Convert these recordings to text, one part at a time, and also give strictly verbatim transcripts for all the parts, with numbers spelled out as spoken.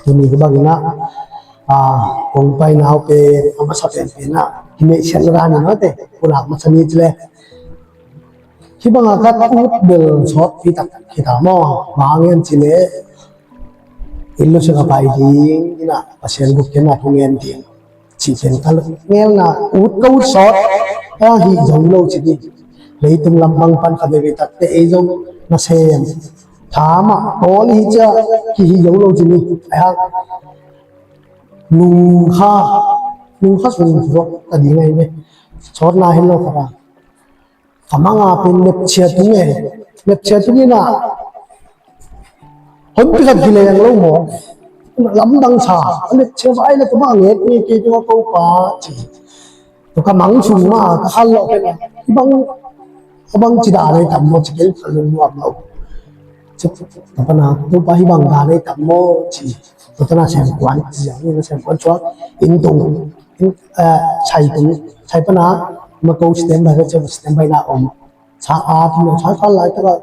Tuni ka bangin ah, ah, kong paina uh pen a masa penpen ah kineihsiatna dan in awte pulak masa ni ci le. Hih bangah ka ut bel sawtpi tak hi ta maw? Bang hang hiam ci le, inn lo sia ka pai ding in ah Pasian gupkhiatna thu ngen ding cih pen ka ngelna, ut ka ut sawt a hih zo lo ci ni. Leitung lam bang pan kha veve takteh ei zong nasem tha mah tawl hi cia, hih hi zo lo ci ni. Ai hang nung kha, nung kha sung suak ka ding ai ve. Sawtna hi lo kha ra. Ka manga pen lepchia tung e. Lepchia tung in ah honpi khat kileng lo maw? Lamdang sa a lepchia vai le ka manga nget nge kei tung a ko pa ci. Tua ka mang sung ma ka khal lo pen a, hih bang, a bang ci dan ai tam maw ci kei ka lung nuam lo. Ci ka pana Topa hih bang dan ai tam maw ci. Tua tana sem kuan ci a, ni na sem kuan suak inn tung, inn, eh, sai tung, sai pana ma ko standby ka ci a standby na om. Sa a tung lo sa sa lai taka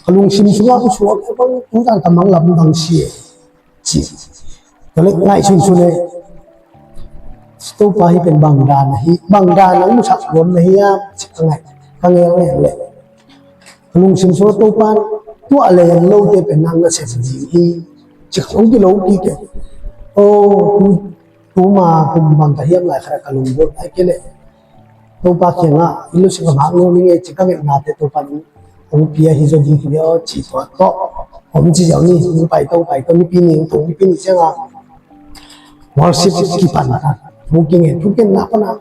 ka lungsim sunga ku suak ka bang tu dan ka mang lamdang si e. Ci. Ka lek ngaihsun sun e. Topa hih pen bang dan ahi, bang dan ang musak nuam na hi a ci ka ngai, ka ngai ngai le. Ka lungsim sunga Topa tuah leng lote pen nang na sem ding hi. Ci ka ong kilo kik e. Oh, tu, tuma kum bang ka hiam lai kha ka lunggulh ai kei le. Topa kiangah inn lo sia ka ngak nuam ing e ci ka ngetnate Topa in hong pia hi zaw ding hi ve aw ci tua tawh om ci ziau ni. Hong pai to, pai to, nipi ni hong tung, nipi ni ciangah worship kipan ta. Hong kingen, hong kingen na pana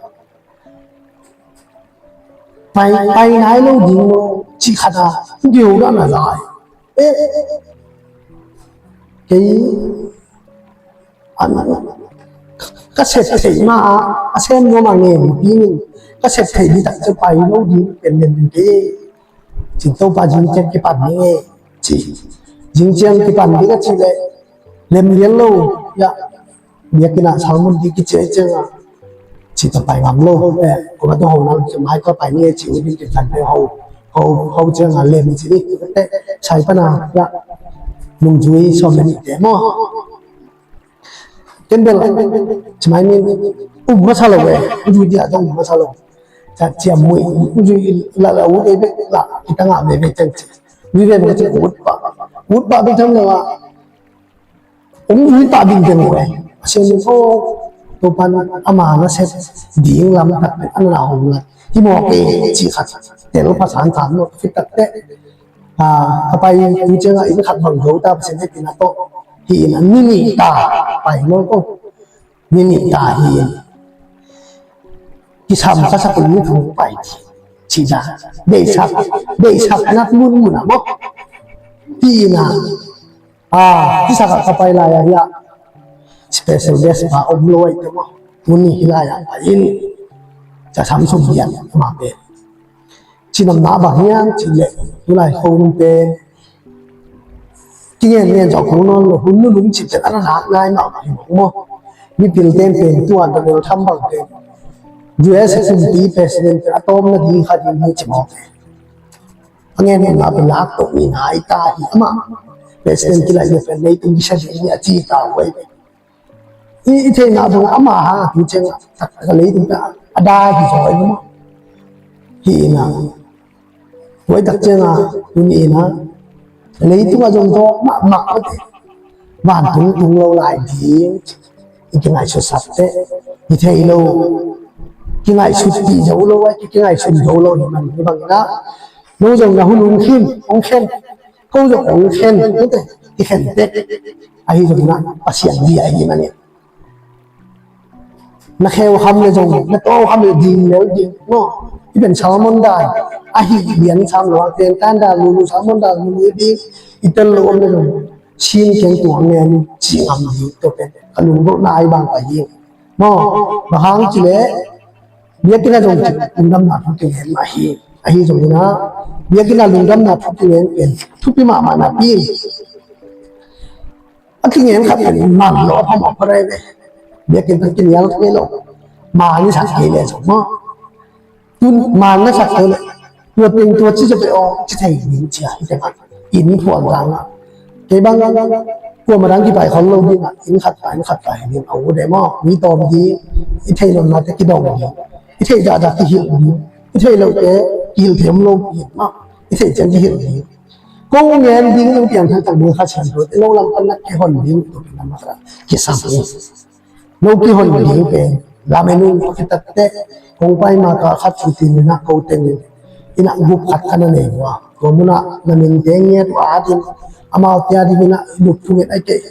pai, pai nai lo ding lo ci khat a hong kihona na lai. Eh, eh, eh, eh. Kei an ka sep theih ma a, a sem nuam a ngen dingin ka sep theih ding tak ciang pai lo ding pen lem ding kei. Cin Topa zing ciang kipan ding e ci. Zing ciang kipan ding a ci le lem lian lo ya. Biakinn ah sermon ding kici ciang a ci ta pai ngam lo. Eh, ko ma to ho na ci mai ko pai ni e ci u ding kipan te ho ho ho ciang a lem ci ni te sai pana ya. Nungzui sawm le nihte maw? Ken bel ci mai ni um masa lo e, um zui dia zong um masa lo. Ca ciam mui um zui la la u dei bek la kita ngah ve ve cang ci. Zui ve bek ci ut pa ut pa bek tham lo a. Um zui pa ding ding lo e. Pasian ni ko Topan ama na sep ding lam tak pen ana na hong la. Hi mawk e ci khat tel pasan tan lo fit tak te. A, ka pai tu ciangah inn khat bang zo ta Pasian hehpihna tawh hi in a ni nih ta pai maw ko. Ni nih ta hi in kisam ka sak in ni thum pai ci da. Deihsak, deihsak nak mun mun a maw. Hi in a, a, kisakah ka pai lai a hi a special guest pa om lo ai te maw. Mun ni hi lai a pai in ca sam sum hian ma pe. Cinamna bang hiam cih leh tulai kho nung pen kingen ngen zawh kul nawn lo, hun nunung cih pen a na nak nai mah hi mawk maw? Mipil ten pen tua Donald Trump bang pen U S kumpi president pen a tawm nading kha ding hi ci mawk. A ngen nunna pen lak tawh ni nai ta hi amah president kilaih lo pen leitung kisa ding hi a ci ta huai. I, i theihna bang ama ha tu ciang a, a, a leitung ta a da hi zaw i maw? Hi ina. Huai tak ciang a tuni ina leitung a zong zaw mahmah mate. Vantung tung lo lai ding i kingaihsut sak te i thei lo. Kingaihsut ti zo lo ai, kingaihsut zo lo hi man hi bang ina. No zong na hun hong khin, hong khen. Ko zong hong khen, i khen tek. Ahi zong na Pasian bia ahi manin na kheu kham le zong, na to kham le ding lel ding maw? I pen sermon dan ahi lian sam lo a, pen tan dan lulu, sermon dan lulu i ding i tel lo om le zong sin keng tuang ngen ci ngam ding to pen ka lunggulhna ai bang pai ding maw? Bang hang ci le biakinn a zong ci lungdamna thu kingen mah hi. Ahi zong ina biakinn a lungdamna thu kingen pen thupi mahmah napi in a kingen khat pen man lo a phamawh pha rei ve. Biakinn tang kinial thei lo. Man i sak kei le zong maw? Tun man na sak kei le tua teng tua ci zaw pe aw ci thei ding cia hi te man. Inn phual zang a Kei bang kuamah dang kipai khol lo ding ah, inn khat pan inn khat pai ding a ut e maw. Mi tawm ding, i theih lohnate kidong ding, i theih zahzah kihilh ding, i theih lohte kihilh thei om lo ding maw. I theih ciang kihilh ding. Ko ngen ding in piangthak tak ding Kha Siangtho te no lam pan na kihon ding tua pen a masa kisam hi. No kihon ding pen lamen un, kitakteh kong pai maka khat cu tin in ah ko teng in ah gup khat ka na nei uh a, tua munah na minte nget uh a, atin amaute a ding in ah gup thunget ai kei,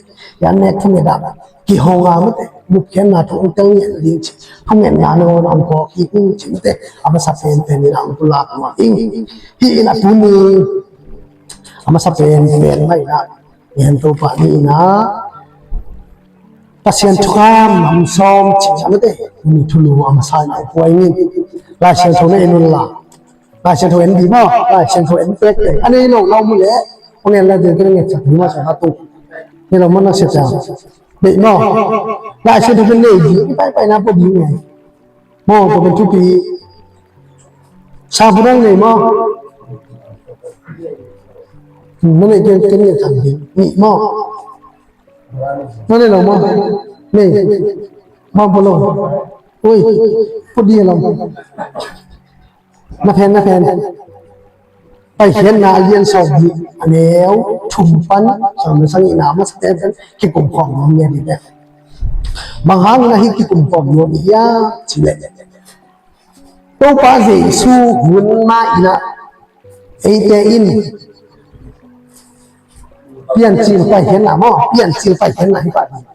yan nek thunget ah kihong a mate, gup khenna thu ong tel nget ding ci, thungetna na on a ong kawk hi ing ci mate, a masa penpen in ah ong pulak mah ing. Hi in ah tuni a masa penpen mah in ah Ngen Topa ni in ah Pasian thukham nam sawm cih a mate, mi thulu a masa in a puai ngin. Lai Siangtho na en un la. Lai Siangtho en dih maw. Lai Siangtho en pek pek. A nei lo na om uh leh, hong en la ding kei na nget sak dih maw sa ka tu. Nei lo maw na sia cia. Deih maw. Lai Siangtho pen nei dih. I pai pai na pua dih ngai. Maw, tua pen thupi. Sa pua dang nei maw. Na nei kei kei nget sak dih. Nih maw. Mane lo maw? Nei. Maw, pua lo. Ui, pua dih lo. Na phen, na phen. Paikhiatna a lian sawm nih, a neu thum pan sawm le sagihna masa pen kikum khawm nuam nia dih pen. Bang hangin ahi kikum khawm nuam i hiam cih leh, Topa Jesu hun ma in ah eite in Piancil Paikhiatna maw, Piancil Paikhiatna hi pah ding.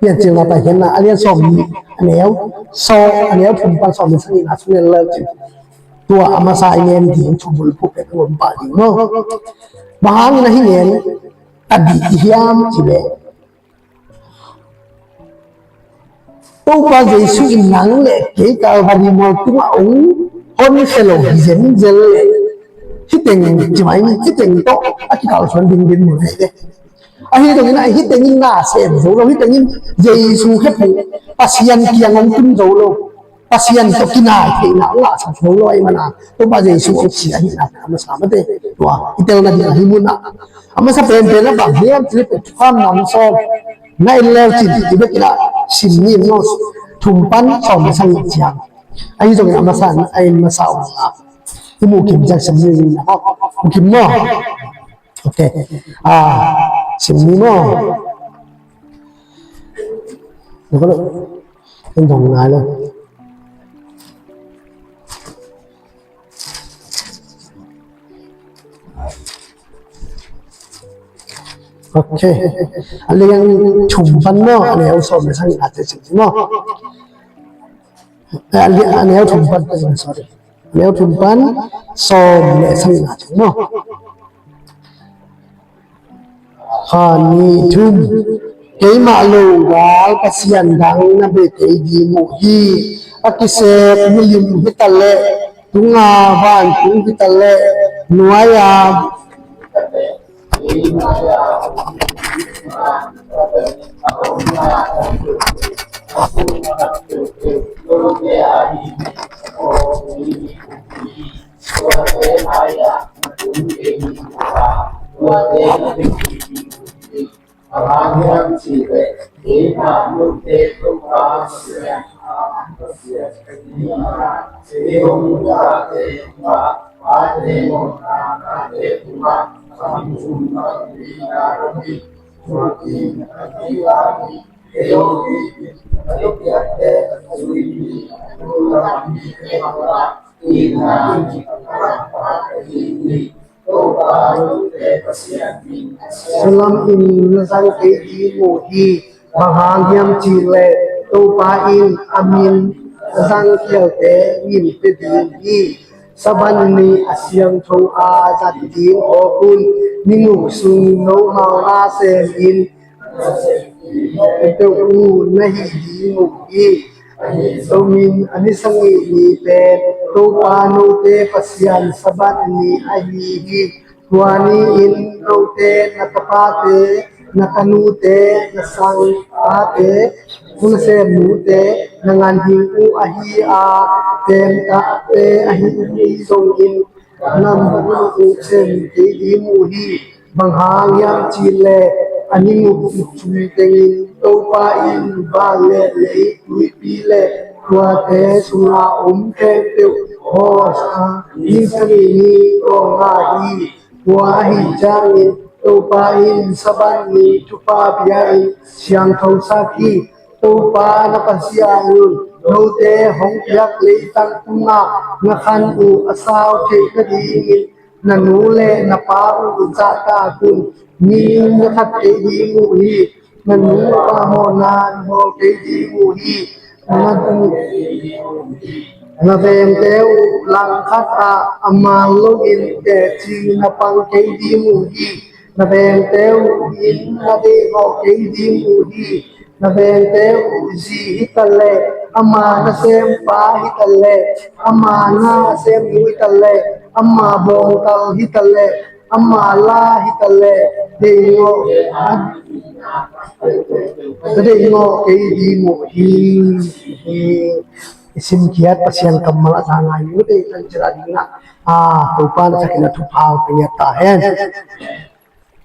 Piancilna Paikhiatna a lian sawm nih, a neu sawm, a neu thum pan sawm le sagihna sung en le cin, tua a masa i ngen ding thu bulphuh pen a om pah ding maw. Bang hangin ahi ngen a dih i hiam cih leh, Topa Jesu in nang le kei Kalvari mual tungah ong honkhia lo hi zenzen le, hih teng ci mai ni, hih teng tawh a kikalsuan ding ding mun hi e. Ahi zongin ah hih tengin na sem zo lo, hih tengin Jesu khephung Pasian kiang ong tun zo lo. Pasian tawh kinai theihna a lahsak zo lo ahih manin, Topa Jesu ong si ahihna a masa mate. Tua i telna ding ahi mun ah a masa penpen a bang hiam cih leh pen thukham nam sawm na en le cin i bek in ah sim ni maw, thum pan sawm le sagih ciang. Ahi zongin a masa in a en masa ung ah i muh kim ciang sim ni maw. Muh kim maw. Ok. Ah, sim ni maw. Lo ko lo. Kan dong ngai lo. Ok. A lian thum pan maw, a neu sawm le sagihna te sim ni maw. A lian, a neu thum pan, sorry. A neu thum pan sawm le sagihna te maw. Khan nih thum. Keimah lo gal pasian dang na bia kei ding uh hi. A kisep milim hi ta leh, tunga vantung hi ta leh, nuai-a Salam in na zang kei ding uh hi. Bang hang hiam cih leh Topa in a min a zang khialte min pia ding hi. Sabbath ni a siangtho a zat ding awk un. Ni guk sung nomauna sem in, peuh uh na hi ding uh hi. Ahi zongin a ni sagih ni pen Topa note Pasian Sabbath ni ahi hi. Tua ni-in note, na tapate, na tanute, na sangpate, na semnute na ganhing uh ahi a, temtahte ahi zongin nam uh sem kei ding uh hi. Bang hang hiam cih leh a ning uk sui tengin Topa in van le lei, tuipi le tuate sunga om khempeuh Hos a ni sagih ni tawh ngah hi. Tua ahih ciangin Topa in Sabbath ni thupha pia-in siangthosak hi. Topa na Pasian in note hong piak leitang tungah na khan uh a sau theih nadingin na nu le na pa uh zahtak un. Mi na that kei ding uh hi. Na nu pa mawhna na bawl kei ding uh hi. Na, na vengte uh langkhat ah a man loin teci na pang kei ding uh hi. Na vengte uh inn na deihgawh kei ding uh hi. Na vengte uh zi hi ta leh, ama nasempa hi ta leh, ama nasemnu hi ta leh, ama bawngtal hi ta leh, ama la hi ta leh, deihgawh, na deihgawh kei ding uh hi. I simkhiat Pasian kammal a za ngai uh te kan cira dingah, a, Topa na thakin a thupha pia ta hen.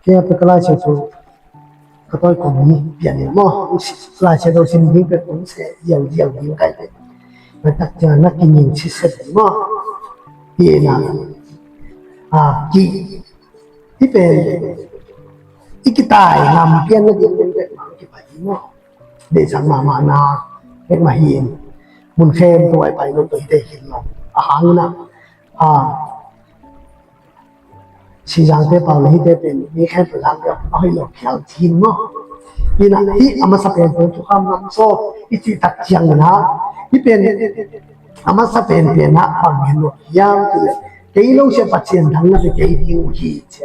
Kei a pia ka Lai Siangtho ka tawi kong ni pian ni maw? Lai Siangtho sim ding pek kong se ziau ziau ding kai te. Na tak ciang na kingin siset ding maw? Hi na, a, ki, hi pen i kitai ngam pian na ding pen pek mang kipai ding maw? Deihsak mahmah na pek mah hi in. Mun khempeuh ai pai nong to hi te hi lo. A hang na, a, Sizangte pau le hihte pen mi khempeuh zangte a hoih lo phial thin maw? Hi na, hih a masa pen pen thukham ngam saw i cih tak ciang na, hih pen a masa pen pen ah bang gen lo hiam cih leh, kei lo sia Pasian dang na pe kei ding uh hi ci.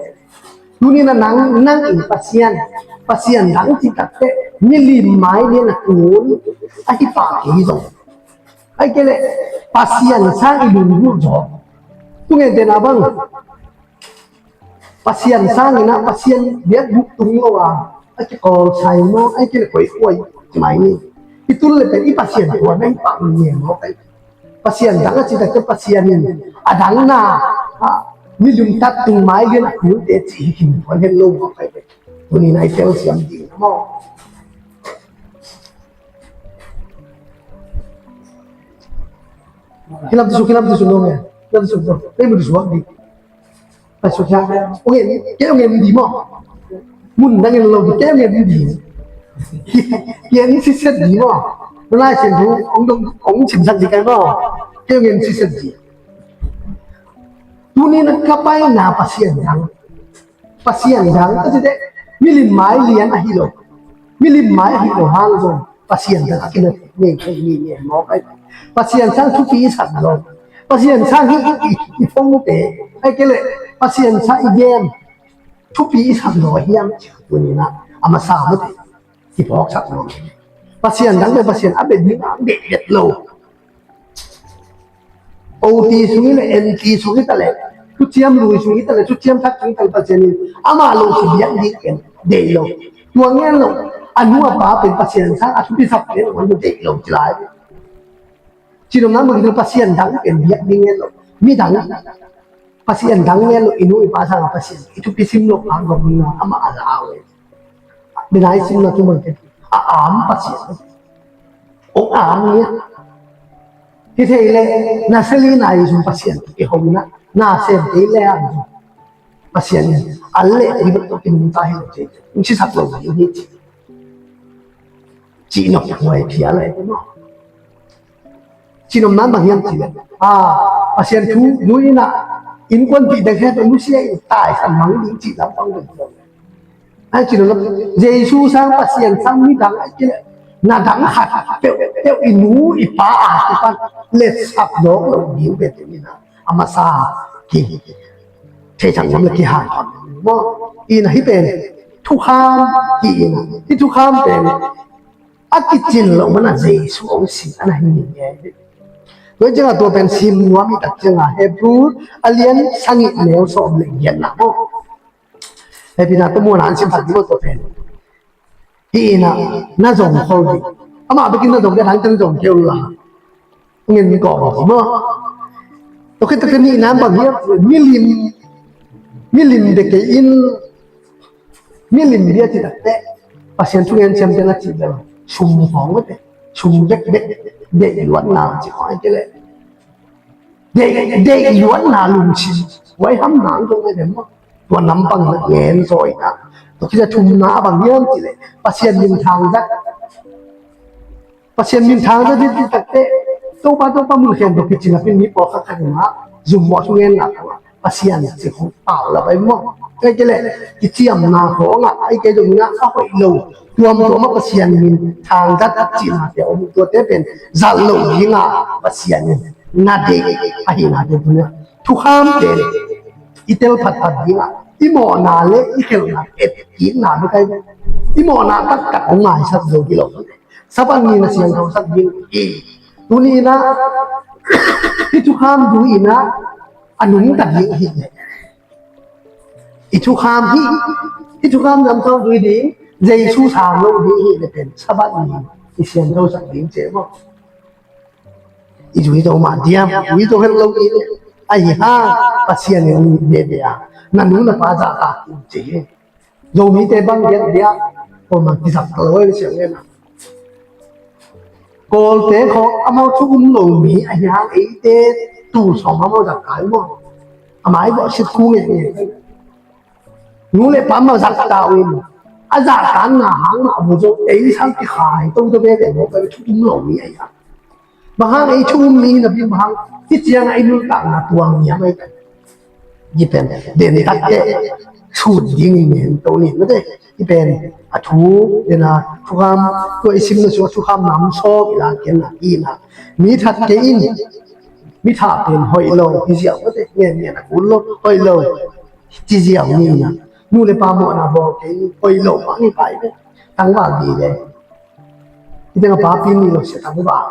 Tuni na nang, nang in Pasian, Pasian dang cih tak teh milim mai lian a kun ahi pah kei zong, ai kei leh Pasian sang i lunggulh zaw. Tu ngen te na bang Pasian sangin ah Pasian biakbuk tung lo a, a kikawl sai maw, a kile koikoi mai ni. I tul le pen i Pasian tua na hi pah ni maw kai. Pasian dang a ci tak Pasian in a dang na, a, mi lungtat tung mai lian a kulte ci hi kim puan hen lo maw kai. Tuni na i tel siam ding maw. Kilam tu su, kilam tu su lo nge. Kilam tu su lo. Kei mu tu su di. Pai su kya. Ong en, kei ong en di maw. Mun dang en lo di, kei ong en di. Kei en siset di maw. Lai Siangtho ong dong, ong simsak di kai maw. Kei ong en siset di. Tuni na ka pai na Pasian dang. Pasian dang ka ci teh milim mai lian ahi lo. Milim mai ahi lo hang zong Pasian dang a kina nei thei ni ngen mawk ai. Pasian sang thupi i sak zong, Pasian sang hi i, i, i phongte ai kei leh Pasian sang i gen thupi i sak zaw hiam ci. Tuni na a masa mate i phawksak lo. Pasian dang le Pasian a bet ding a bet bet lo. O T sung hi le, N T sung hi ta le, thuciam lui sung hi ta le, thuciam thak sung hi ta le, Pasian in amah lo si biak ding pen deih lo. Tua ngen lo, a nu a pa pen Pasian sang a thupi sak pen wan deih lo ci lai. Ci lo na mah Pasian dang pen biak ding ngen lo. Mi dang Pasian dang ngen lo, i nu i pa sang a Pasian i thupi sim lo a gawm na amah a lau e. Bina i sim na tu mang te a am Pasian. Ong am ni a. Hi thei le na seli na i sum Pasian i hong na, na sem thei le ang sum Pasian in a le i bek to kin ta hi lo ci. Ong si sak lo ni ci. Ci nok huai pia le no. Ci nom nan bang hiam ci le, a, Pasian thu zui in a, innkuanpih dek he to nusia in tai san mang ding ci lam pang ding. Ai ci nom, Jesu sang Pasian sang mi dang ai ci le, na dang khat peuh peuh i nu i pa a ci pan let sap dawk lo ding peuh peuh in a, a masa ki thei sang ngam le ki han thon maw. Ina hi pen thukham hi ina, hi thukham pen a kicin lo mana Jesu ong si ana hi ni nge. Tua ciangah tua pen sim nuam i tak ciangah Hebrew a lian sagih neu sawm le giatna maw. Hebrew na tua muana an sim phat ding maw tua pen. Hi ina na zong khol ding. Amah bekin na zong kei thang teng zong kei ula. Ngin kawm ding maw. Tua khit tak ni na bang hiam milim, milim de kei in Milim bia ci takteh Pasian thungen ciamteh na ci bel sum khawng mate, sum bekbek, deih luatna ci khawng ai kei leh deih, deih luatna lungsim huai hamna ang zong ai bel maw. Tua nampang na ngen zaw ina. Tua khit a thumna a bang hiam ci leh Pasian min thangzat. Pasian min thangzat ding ci takteh Topa, Topa mun khen tua kici napin mi pawlkhat khat in ah zum mawh thungen nak Pasian ci khong pau la bai maw. Kei kei leh kiciamna khawng ah ai kei dong ina a hoih lo tuamtuam a Pasian min thangzat a cihna te om tuate pen zat lo ding a Pasian in na deih ahi na te tunia thukham pen i tel phatphat ding a i mawhna le i khelhna et kikna bek ai. I mawhna taktak hong ngaisak zo hi lo. Sabbath ni na siangthosak ding hi. Tuni na i thukham du ina a nungta ding hi. I thukham hi, i thukham namthawn zui ding, Jesu sang lo ding hi le pen Sabbath ni i siangthosak ding ci maw. I zui zo mah diam, zui zo het lo ding. Ahi hang Pasian in a ni bebe a na nu na pa zahtak in ci hi. Zomite bang giat dia, ko ma kizak ta lo i siang ngen a. Kawlte khawng amau thu um lo mi ahi hang eite tul sawm amau zak kai maw. Amai bawh sit khu ngei ngei. Nu le pa amau zak ta uh in a zahtakna hang mah bu zo ei sang kikhai to to bek ei maw, kai thu um lo mi ahi hang. Bang hang ei thu um mi na bing bang hang hi ciang a i nuntakna tuang mi a mai kai. Hi pen den takteh sut ding in men to ni mate. Hi pen a thu den a thukham tua i sim na sua thukham nam sawm i la ken na hi na. Mi that kei in mi thah pen hoih lo hi ziau mate, ngen ngen a kul lo hoih lo ci ziau ni na. Nu le pa mawhna bawl kei in hoih lo mah ni pai ve. Tangval di le hi teng a papi ni lo sia tangval.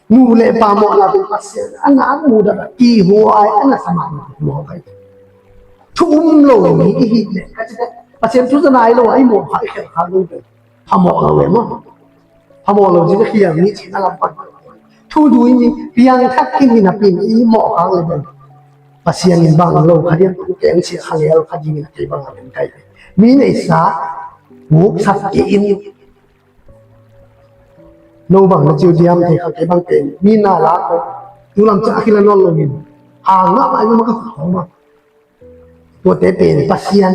Nu le pa mawhna pen Pasian a na mudah a kihuai a na sa mahmah mawh kai. Thu um lo mi i hih leh ka ci teh Pasian thu za nai lo a i mawh kha i khelh kha lo pen phamawh lo e maw. Phamawh lo ci ka khial ni ci na lam pan thu dui ni piang thak khin hi napi in i mawh kha lo pen Pasian in bang lo kha diam tu keng sia kha lel kha ding in a kei bang a pen kai. Mi neisa buk sak kei in No bang na ciu diam thei kha kei bang pen mi na la ko. Tu lam ciang a kila nawn lo in. Hang mah mah in mah ka khut khong mah. Tuate pen Pasian.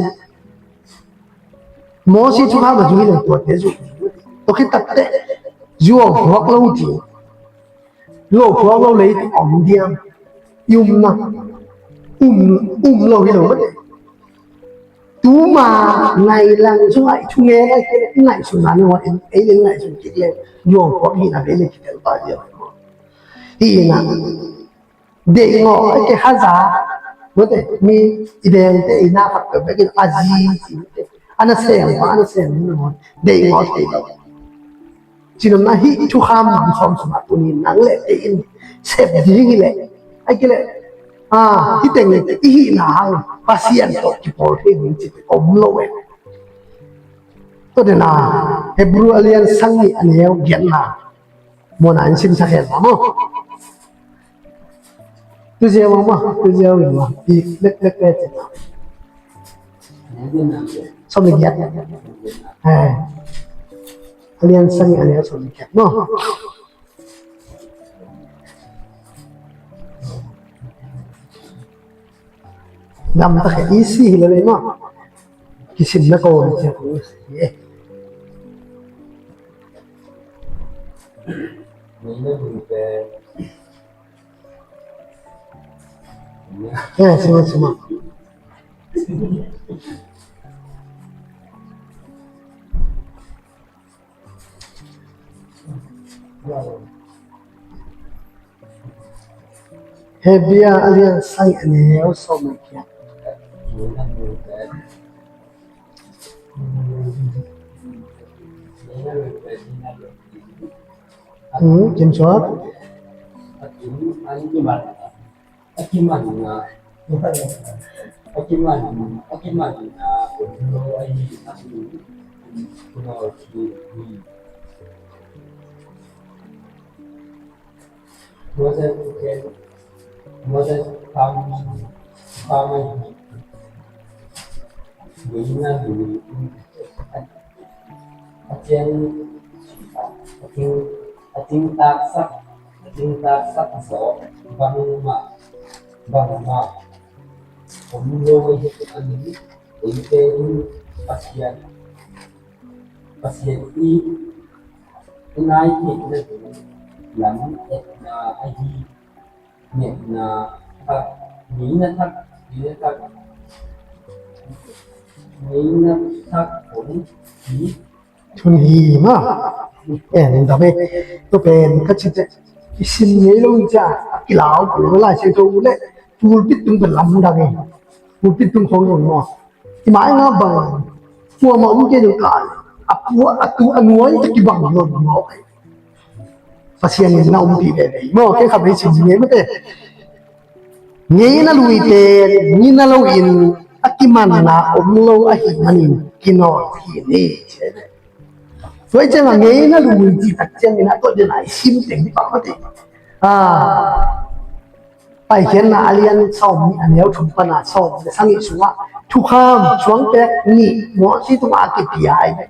Mosi thukham a zui lo tuate zui. Tua khit takteh zuau phuak lo ti. Zuau phuak lo lei ti om diam. I umna. Um, um lo hi lo mah te. Tuma ngai lang sungah i thungen ai kei le i ngaihsun na ni ngawh in ei le i ngaihsun kik le zuau phuak hihna vei le kitel pah ziau. Hihna deih ngawh ai kei haza mawte mi i dengte i na khat peuh bekin a zi ci mawte a na seng pa a na seng ni ngawh deih ngawh thei lo. Cinopna hih thukham nam sawm sungah tuni nang le kei in sep ding hi leh ai kei leh hih teng i hihna hang Pasian tawh kipawl thei ding ci om lo eh. Tua dena Hebrew a lian sang nih a neu giatna mawna in simsak hen maw. Tuziau maw, tuziau in maw, bik leklek le ci. Sawm le giat. A lian sang nih a neu sawm le giat maw. Dam tak e isi hi lele maw. Kisim na ko ni cia ko isi e. Ya, sima, sima. Hebrew a lian sang a neu sawm le giat. Hmm, kim suat. A kimanna, a kimanna, a kimanna, a kimanna, a kimanna. Moses, Moses, pam, pam, Ngeina lui in a, a ciang, a cing, a cingtaksak, a cingtaksak zawh bangmah, bangmah om lo ahi manin, eite in Pasian, Pasian i, i nai theihna ding lam etna ahi. Ngeina thak, ngeina thak, ngeina thak, ngeina thak hong hi. Hun hi ma. En da be. Tua pen ka ci te. I sim ngei lo i cia. A kilau ko le lai se to le. Pulpit tung pen lamdang e. Pulpit tung khong lo mo. I mai nga bang. Tua ma um ke lo ka. A pua a tu a nuai ta kibang lo mo. Pasian in na umpih veve hi maw, kei khat vei sim ngei mate. Ngeina lui pen ngeina loin a kimanna om lo ahih manin kinawl hi ni. Tua hi ciangin ngeina lui cih tak ciangin a tawh den a i sim teng hi pah mate. Ah, Paikhiatna a lian sawm nih a neu thum pan a sawm le sagih sungah thukham suang pek nih Mawsi tungah a kipia ahi.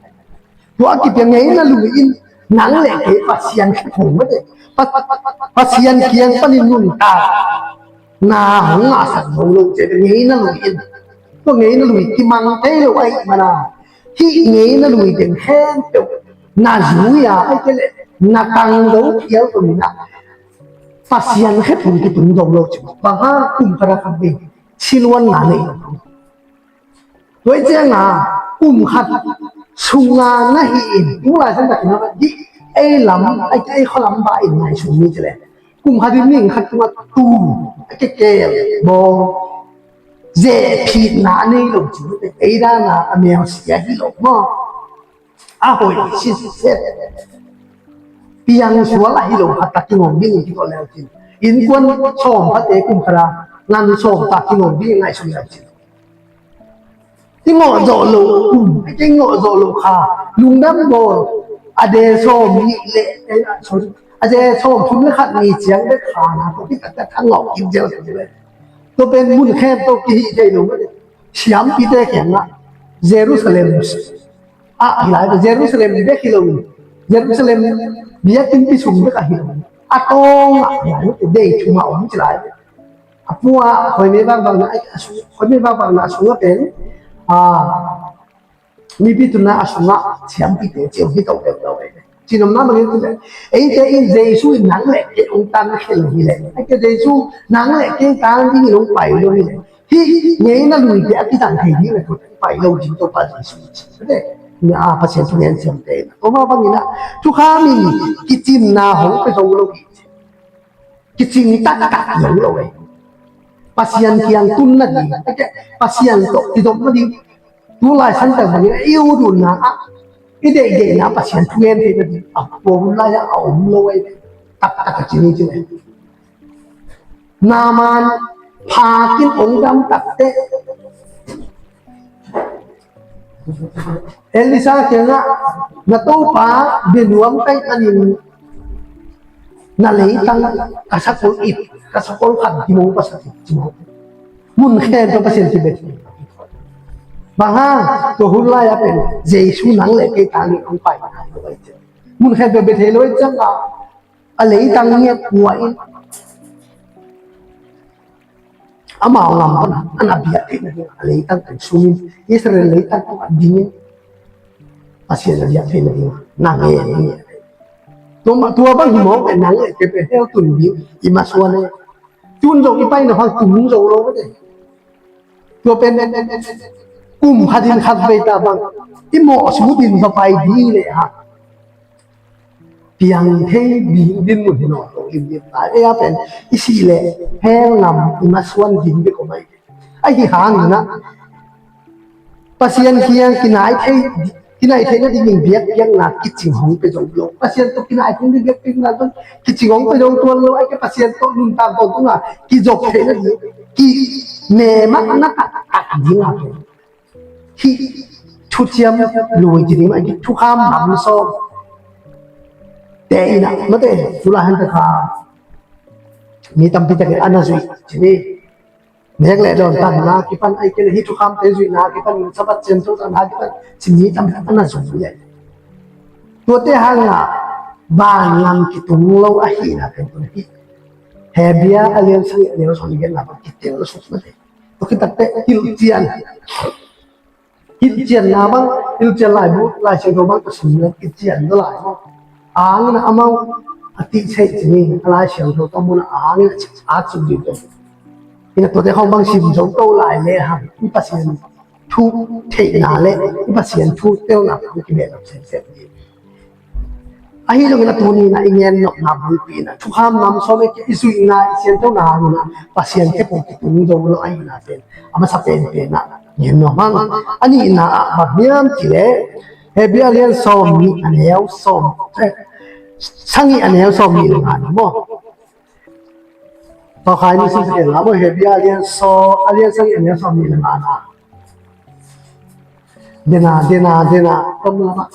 Tua a kipia ngeina lui in nang le kei Pasian khe phung mate. Pa-, pa-, pa-, Pasian kiang panin nuntakna hong ngahsak zo lo ci ngeina lui in. Tua ngeina lui kimang thei lo ahih mana hih ngeina lui teng khempeuh na zui a, ahih kei leh na tang zo phial tua min ah Pasian khe phung kitung zo lo ci. Bang hang kum khat a khat vei siluanna nei lo. Tua hi ciangin kum khat sunga na hi in, tu lai san tak na di ei lam, ei, ei khualam ba in ngai sung ni ci le. Kum khat in ning khat tungah tu, a kekel, bawng, zehphitna a nei lo ci le, ei dan a, a mel sia hi lo maw. A hoih sitset. Piang sual a hi lo khat tak kingawm ding in kikawm leu cin. Innkuan sawm khat te kum khat a, ngan sawm tak kingawm ding in ngaihsun leu cin. I ngawh zawh loh, um, i ngawh zawh loh kha, lungdam bawl, a de sawm nih le, eh, sorry, a de sawm thum le khat ni ciang bek kha na, tua khit taktak a ngawh kik zel kha zel. Tua pen mun khempeuh kihih thei lo mah. Siampite kiangah, Jerusalem, ah, hi lai, Jerusalem bek hi lo, Jerusalem biakinnpi sung bek ah hi lo. A tawngah, hi lai, dei thum a om ci lai. A pua, khuaimei bangbangna, a sung, khuaimei bangbangna a sungah pen, a, mipi tunna a sungah siampite ci om hi to deuh lo. Cinomna bangin tu le, eite in Jesu in nang le kei hong tang khe lo hi le. Eite Jesu nang le kei tang ding in hong pai lo hi le. Hih ngeina luite a kizang thei ding le kut pai lo ding Topa Jesu. Te, a Pasian thungen siamte. Tua mah bangin a, thukham in kicimna hong pia zo lo hi. Kicing taktak zo lo eh. Pasian kiang tun nading, Pasian tawh kizop nading. Tu lai santak bangin a i ut utna ah, i deihdeihna Pasian thungen theih nading. A tua hun lai-ah a om lo eh. Taktak a ci ni ci le. Naaman phakin ong dam takteh Elisa kiangah, na topa bia nuam ka hih manin na leitang ka sakol ip, ka sakol khan kimong pasak ip, kimong. Mun khen tua Pasian kibet. Bang hang, tua hun lai-ah pen Jesu nang le kei tangin hong pai. Mun khen tua bia thei lo i ciangah, a leitang ngiat kua in amau ngam pan a na biak theih nading a leitang pen sungin Israel leitang tungah dingin Pasian na biak theih nading na ngen ngen. Tua mah tua bang hi mawk e, nang le kei pen hell tun ding i masuan e. Tun zong i paina hang tum zo lo mate. Tua pen kum khat in khat vei ta bang i mawh sut in va pai ding le ha. Piang thei ding dinmun hi nawn lo limlim lai. Ei a pen i sih leh hell ngam i masuan ding bek om ahi. Ahi hangin ah Pasian kiang kinai thei, kinai theihna dingin biakpiakna kicing hong pia zo lo. Pasian tawh kinai theihna ding biakpiakna tawh kicing hong pia zo tuan lo. Ahi kei Pasian tawh nuntak tawntung a kizop theihna ding, kinemahna taktak ding a pen hih thuciam lui ci ding mah, hih thukham lam sawm te in ah mate, tu lai han ta kha mi tampi takin a na zuih ci ni. Nek le dawn tanna kipan, ahih kei leh hih thukhamte zuihna kipan, Sabbath ciamtehna kipan, ci mi tampi tak a na zui hi. Tuate hangah vanlam kitung lo ahihna pen tun hi. Hebru a lian sagih a neu sawm nih genna bang kitel lo suk mate. Tua khit takteh hilhcian. Hilhcianna bang, hilhcian laibu, Lai Siangtho bang ka sim leh i cian zaw lai maw. A hang in a amau a tihtheih cih ni, a Lai Siangtho tawh mun a hang in a at suk ding tawh. Ina tuate khawng bang sim zo to lai lehang, i Pasian thu theihna leh i Pasian thu telna khawng kibehlap semsem ding. Ahi zongin a tuni-in a i gen nopna bulpi in a thukham nam sawm le giat i zuihna, i siangthona hangin a Pasian khempeuh kitung zo lo ahihna pen a masa penpen a gen nuam hang. A nihna ah bang hiam cih leh Hebru a lian sawm nih a neu sawm, eh, sagih a neu sawm nih le nga na maw. Pawlkhat in sim kei la maw, Hebru a lian sawm, a lian sagih a neu sawm nih le nga na. Dena, dena, dena, tom lama.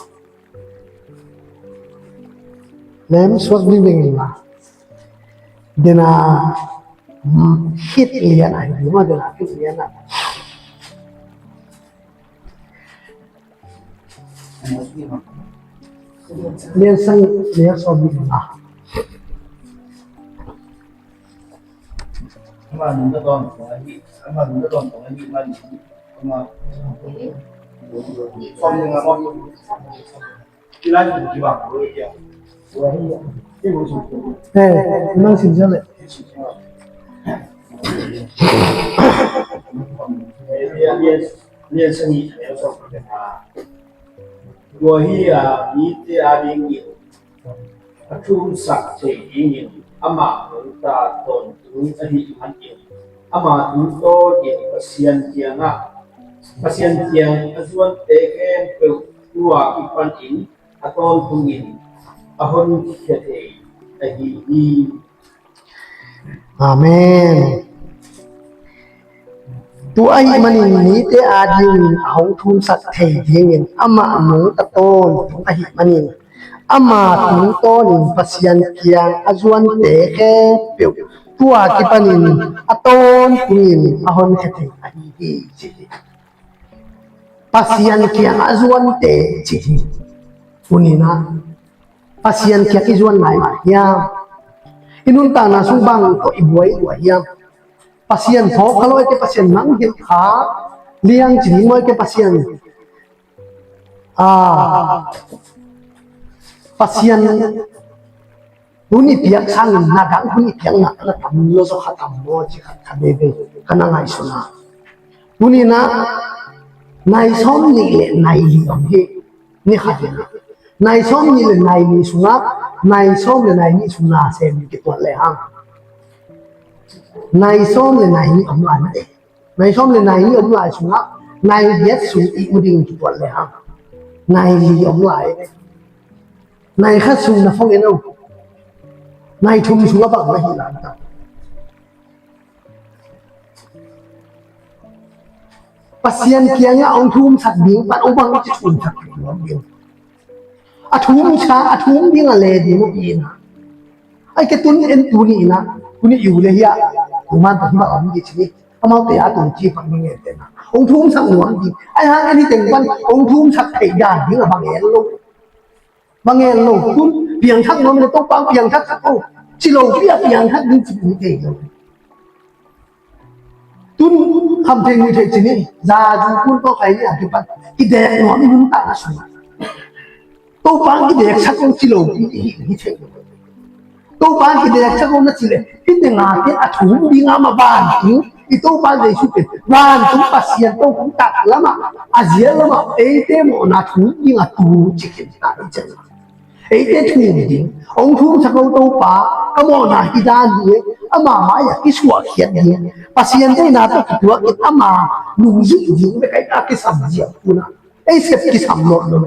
Lem suak ding ding la. Dena, mm, hit lian ai, dena, dena, hit lian ai. Lian sang, lian sawm nih le nga. Ama nung ka tawn kong ahi, ama nung ka tawn kong ahi man, ama sawm nih le nga maw. Ilai kong kibang ko ahi a. Eh, nang sin siang le. Lian, lian, lian sang nih le nga. Tua hi a, mite adingin a thumsak thei dingin ama nungta tawntung ahih manin, ama tungtawnin Pasian kiangah, Pasian kiang a zuante khempeuh tua kipanin a tawntungin a honkhia thei ahi hi. Amen. Tua ahih manin mite adingin a hong thumsak thei dingin amah nungta tawntung ahih manin, ama tungtawnin Pasian kiang a zuante khempeuh tua kipanin a tawntungin a honkhia thei ahi hi, ci hi. Pasian kiang a zuante, ci hi. Tuni-in ah Pasian kiang i zuan lai mah hiam? I nuntakna sung bang tawh i buai lua hiam? Pasian phawk kha lo, ahih kei leh Pasian mangngilh kha liang ci ding maw, ahih kei leh Pasian, ah, Pasian hun i piak sangin na dang hun i piak na, na tam lo zaw kha tam maw, ci khat khat veve ka na ngaihsun a. Tuni-in ah nai sawm nih le nai li om hi. Ni khat in ah nai sawm nih le nai li sungah nai sawm le nai nih sung na sem kituat lehang, nai sawm le nai nih om lai mah e. Nai sawm le nai nih om lai sungah nai giat sung ihmu ding kituat lehang, nai li om lai. Nai khat sung na phong en o. Nai thum sungah bang na hih lam ta. Pasian kiangah hong thumsak ding pan hong bang ci thumsak ding. A thumsak, a thum ding a le ding uh pi-in ah, ahih kei leh tun en, tuni-in ah, tuni i u le hi a, kuman pa hi bang om ding ci ni. Amaute a tun ci pak ding en te na, hong thumsak nuam ding. Ahih hang en hi teng pan hong thumsak theih dan ding a bang en lo. Bang en lo, tun piangthak nuam le Topa piangthak sak o, ci lo pi a piangthak ding ci ding thei lo. Tun kham thei nui thei ci ni, za zu kun tawh khai ni a kipan i dek nuam i nuntakna sungah Topa kideksak o ci lo pi i hi, hi thei lo. Topa kideksak o na ci le, hih teng a te a thum ding a ma vantung, i Topa Jesu pen vantung Pasian tawh hong tak lamah, a zial lamah eite mawhna thum ding a tu ci khin ta i ciang. Eite thum ding, hong thumsak lo Topa, ka mawhna hi dan hi, ama mai-ah kisuahkhiat ding, Pasian deihna tawh kituak in ama nungzui ding bek a kisam ziau tuna. Ei sep kisam nawn lo.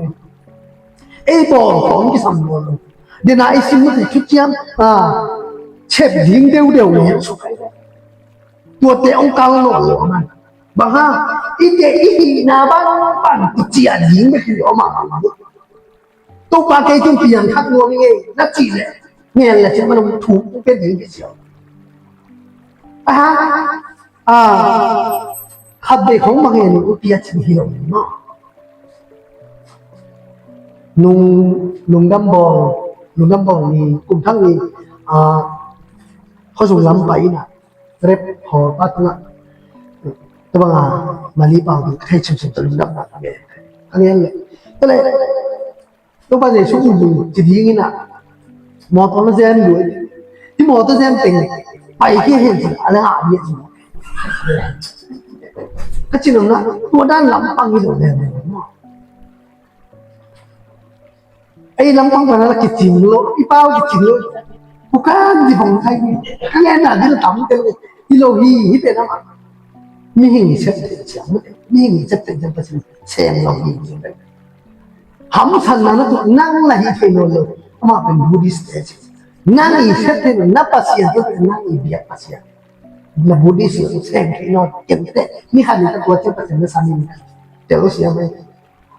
Ei bawl khawng kisam nawn lo. Dena i sim mite thuciam, ah, sep ding deudeu ngen suk ai. Tuate hong kal nawn lo man. Bang hang, i te i hihna bang pan kician ding bek hi lo mah bang. Topa kei tun piangthak nuam ing ei na cih leh, ngen le ciang man hong thum pia ding hi siau. Aha. A, khatvei khong bang hen uh pi a cing hi lo ni maw. Nung, lungdam bawl, lungdam bawl ni, kum thak ni, a, khuazung lam pai in a, rep hawl pa tungah, tua bang a, Mali pau tungah thei chimchim tawh lungdam na ka ngen, ka ngen leh. Tua leh, Topa Jesu um ci ding in a, mawtaw na zem lua. Hih mawtaw zem teng pai hi hen ci a, a leng a bia ci. Ka cin om na, tua dan lampang hi lo lem lem maw. Ei lampang pan a la kicin lo, i pau kicin lo. Ku kan di bang kai ni. Ka ngen na di la tam tel ni. Hi lo hi, hi pen a ma. Mihing sep tel siam, mihing sep tel siam pa sin sem lo hi hi. Hamsanna na tuah nang la hi thei nawn lo. Amah pen Buddhist te ci. Nang i sep thei nawn, na Pasian tawh nang i biak Pasian. Na Buddhist lo sem thei nawn. Kem te, mi khat ni ka tua te Pasian na samin. Tel lo siam mai.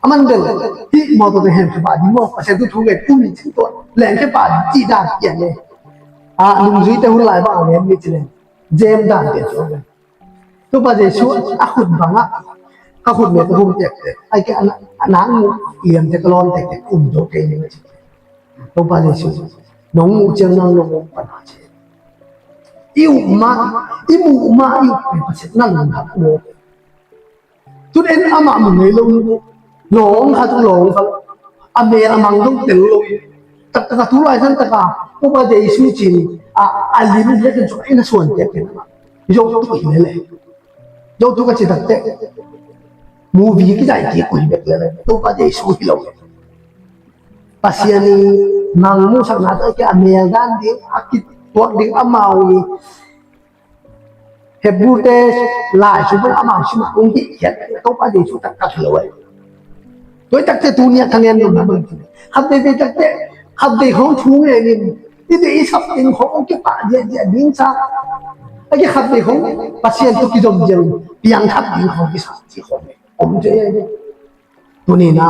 Aman bel, hih mawtaw te hem khia pah ding maw, Pasian thu thu ngen kum in cin tuah. Leng khia pah ding cih dan pian ne. A, nungzui te hun lai bang a ngen mi ci leng. Jem dan pian tuah ngen. Topa Jesu a khut bangah, ka khut me ka hum tektek, ai ke a nak mu liam te ka lawn tektek, um zo kei ning a ci. Topa Jesu, nong mu ciang nang nong mu pan a ci. I up mah, i mu mah, i up mah, Pasian na lungdam mu. Tun en amah mu ngei lo mu. Lawng khat lawng khat. A mel a mang dong tel lo hi. Taktak a tu lai san taka Topa Jesu cin a, a lim le kan cuk a ina suan tek ken amah. Zo tu hi le le. Zo tu ka ci tak tek. Movie ki zai ki kui bek le le. Topa Jesu hi lo. Pasian i mang mu sak na tak a mel dan ding a ki tuak ding amau i Hebru te lai sung pan amau sim a kong hih khiat Topa Jesu taktak hi lo ai. Tua takte tuni a ka ngen lo na bang. Khatvei vei takte khatvei khong thu ngen in i te i sap in khong kipah dia dia ding sa. A ki khatvei khong Pasian tu kizom dia piang thak ding khong kisa ci khong om te. Tuni na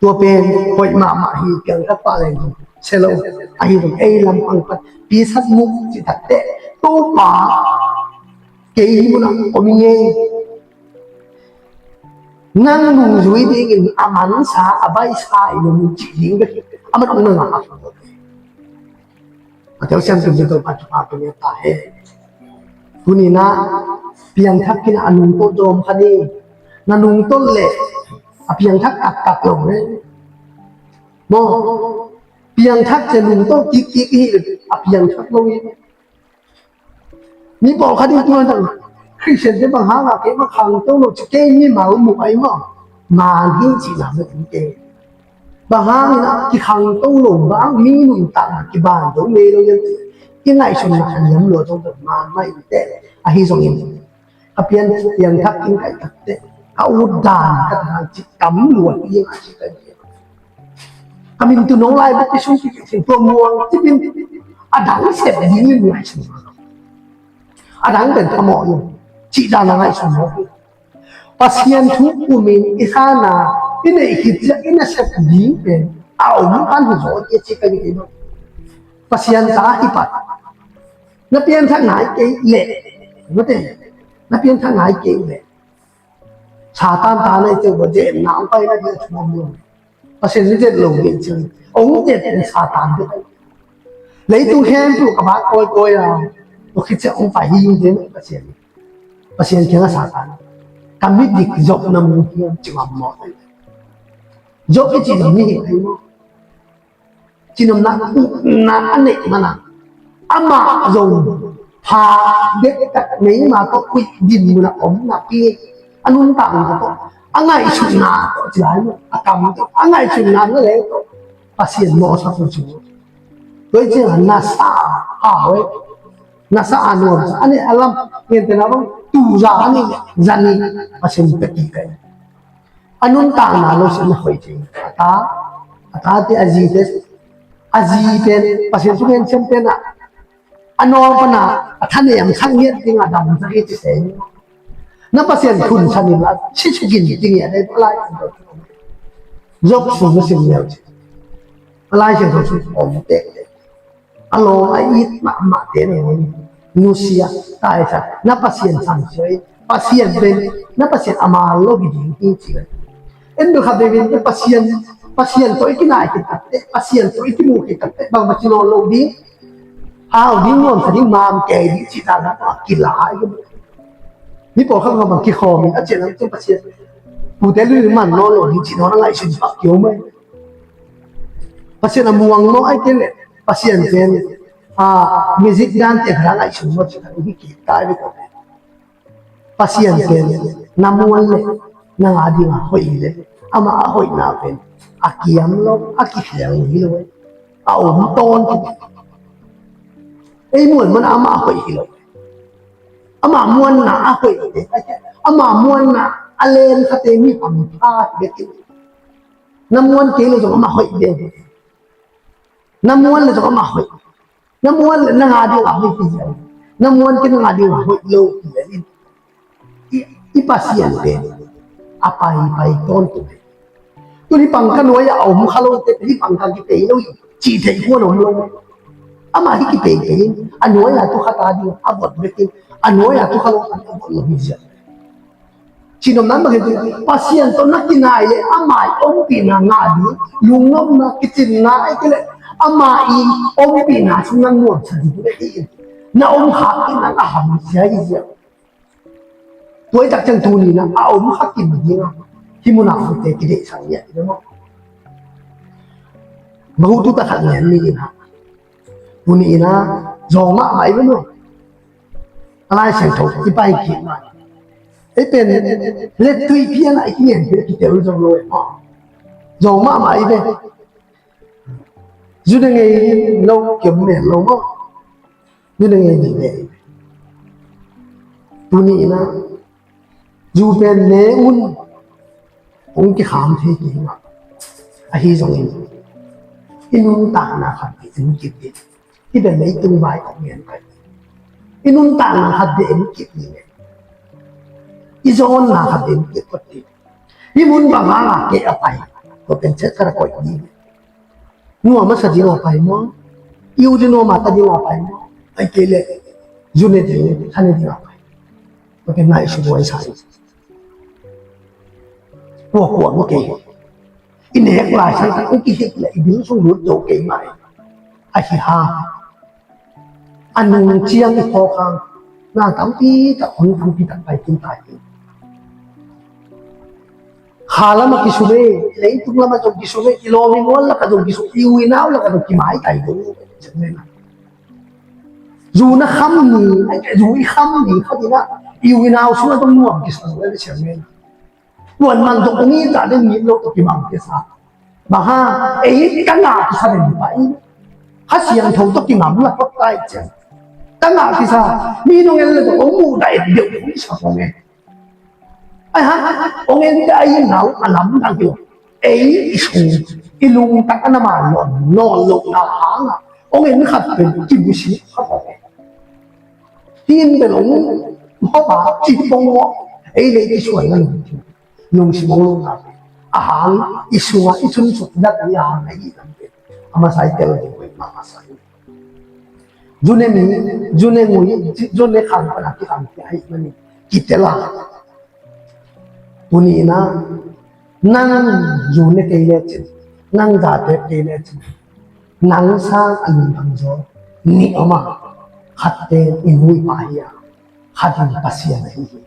Tua pen hoih mahmah hi, piangthak pah leng zong sia lo. Ahi zong ei lampang pan piangthak muk cih takteh Topa kei hih munah om ing ei. Nang nungzui dingin a mansa a baihsa in nung cih ding bek hi. A man ong na ngah a a teu siam tum tum a tupa tum ta he. Tuni na piangthak kina a nungtolh zom kha ni. Na nungtolh leh a piangthak taktak lo ne. Maw piangthak cia nungtolh kik kik hi a piangthak lo hi. Mi pawlkhat in tua zong Khristian te bang hangah kei mah khangto lo ci kei mimal mu ai maw. Man hi cihna mah in kei. Bang hangin a kikhangto lo bang mi nuntakna kiban zo ngei lo hiam cih i ngaihsutna a niam lua zong zong man mah in teh ahi zongin ka pian piangthak in kaih takteh ka ut dan ka dan cih tam lua hi a cih ka hi. Ka min tu nong lai bek i sung kik sing tua muang cipin a dang sep ding in ngaihsun a dang pen thamawh lo cih dan a ngaihsun lo. Pasian thu kumin i sana i neih khit ciah i nasep ding pen a om pan hi zaw i a ci ka hi kei lo. Pasian ta i pat na pianthak ngai kei leh mate na pianthak ngai kei leh Satan ta na i teu ba jem na ang pai na dia thuam lo. Pasian ni jet lo ngen ciang ong jet ni Satan jet. Leitung khempeuh ka bak kawikawi a tua khit ciang ong pai hi ing jen Pasian. Pasian kiangah Satan ka midik Job na mu hiam ci ngam maw? Job i cih zong mi hi thei maw? Cinopna upna a neih mana amah zong pha dektak meima tawh uih din muna om napi a nuntakna tawh a ngaihsutna tawh ci lai mu a kam tawh a ngaihsutna na leng tawh Pasian mawhsak uh ci mu. Tua i ciangah na sa a hau e na sa a nuam sa a nih a lam ngente na bang tu za a nih za nih Pasian pek i kai. A nuntakna lo sin na hoih thei a ta a tate a zite a zi pen Pasian sung en siam pen ah a nawl pana a thanem sak ngiat ding a dam sak i ci se na Pasian khun sanin a si sukin ding i a dei palai Job sung na sin neu ci palai sian sung om te a lawng a it mahmah te na ngoi nusia, taisan, na Pasian sang sia in, Pasian pen na Pasian a man lo hi ding hi ci. En bel khat veve in Pasian, Pasian tawh i kinai khit takteh, Pasian tawh i kimu khit takteh bangmah ci nawn lo ding. Hau ding, nuamsa ding, mam kei ding cih dan a kila hi. Mi pawlkhat bang kikhawm in a cian ang ciang Pasian, pute lui man nawn lo ding cih nawn a ngaihsun pak kio mai. Pasian a muang maw, ai kei leh Pasian pen, a, music dan te kha ngaihsun maw cih kha hi kik tai ve ko. Pasian pen na muan leh nang a dinga hoih hi leh, amah a hoihna pen a kiam lo, a kikhial lo hi lo. A om tawntung. Ei muan man amah a hoih hi lo. Amah muanna a hoih hi leh, amah muanna a len khate mi hampha hi leh, na muan kei lo zong amah hoih ve. Na muan leh zong amah hoih. Na muan leh nang a ding a hoih hi ziau. Na muan kei nang a ding a hoih lo hi ziau. I, i Pasian pen a paipai tawntung. Tun hih pang ka nuai-ah a om kha lote, hih pang ka kipei lo hi cih theih khuan om lo. Amah hih kipei kei in a nuai-ah tu khat a ding a vot bek in, a nuai-ah tu kha lo a vot lo hi ziau. Cih nopna bang hiam cih leh Pasian tawh na kinai leh ama i ompihna ngah ding, lungnopna, kicinna, ahih kei leh ama i ompihna sung na nuamsa ding hi in, na om khak in a hamsia hi ziau. Tua i tak ciang tuni in a om khak in ding a, hih munah fute kideihsak hi a, i bia maw? Mahu tu tak khat ngen ni in a, tuni in a zawng mahmah i bia maw? A Lai Siangtho i pai kik mah. Ei pen lettui pian a i kingen pian a kitel zong lo e maw. Zong mahmah i ve. Zu ne ngei lo kiam men lo maw. Zu ne ngei ni ve. Tuni in a zu pen ne un hong kikham thei kei mah. Ahi zongin i nuntakna khat i en kik ding. I bia leitung vai kong ngen kai. I nuntakna khat bia en kik ding. I zawnna khat bia en kik phot ding. I mun bang hanga kei a pai, tua pen chet khat a koih ding. Nuam a sa ding a pai maw? I ut i nuam a ta ding a pai maw? Ahih kei leh zu ne ding, kha ne ding a pai. Tua pen ngaihsut huai sa hi. Kuakua maw kei. I nek lai sang khat hong kihik leh i bil sung lut zo kei mah hi. Ahi hang a nung ciang i phawk hang na tampi tak, hun tampi tak pai khin ta hi. Kha lamah kisum e, leitung lamah zong kisum e, i lawm i mual lakah zong kisum, i u i nau lakah zong kimaitai lo. Zu na kham ni, zu i kham ni khat in a, i u i nau sungah zong nuam kisa lo, e, siam men. Tuan man zong ong it ta ding ngim lo tawh kimang kisa. Bang hang, ei ka ngah kisa den pai. Kha Siangtho tawh kingamla kawk ta i ciang. Ka ngah kisa, mi nong en le tawh ong muh dah et deuh ong sa kong e. Ai ha, ong en te ai nau a lamdang hi lo. Ei i sung, i lungtang a na man nawn, nawn lohna hangah ong en khat pen kibusi kha kong e. Tin bel ong hop a, ci pong maw. Ei le i suan na lungtang. Lungsim hong lungna pen a hang i sungah i cun suk dat i a hang a i lam pen a masa i tel ding hoih mah masa hi. Zu ne mi, zu ne ngui, zu ne khang pana kikhang ki ahih manin kitel a. Tuni in a nang zu ne kei lecin, nang za tep kei lecin, nang sang a lungdam zaw nih om a, khat pen i nu i pa hi a, khat in Pasian ahi hi.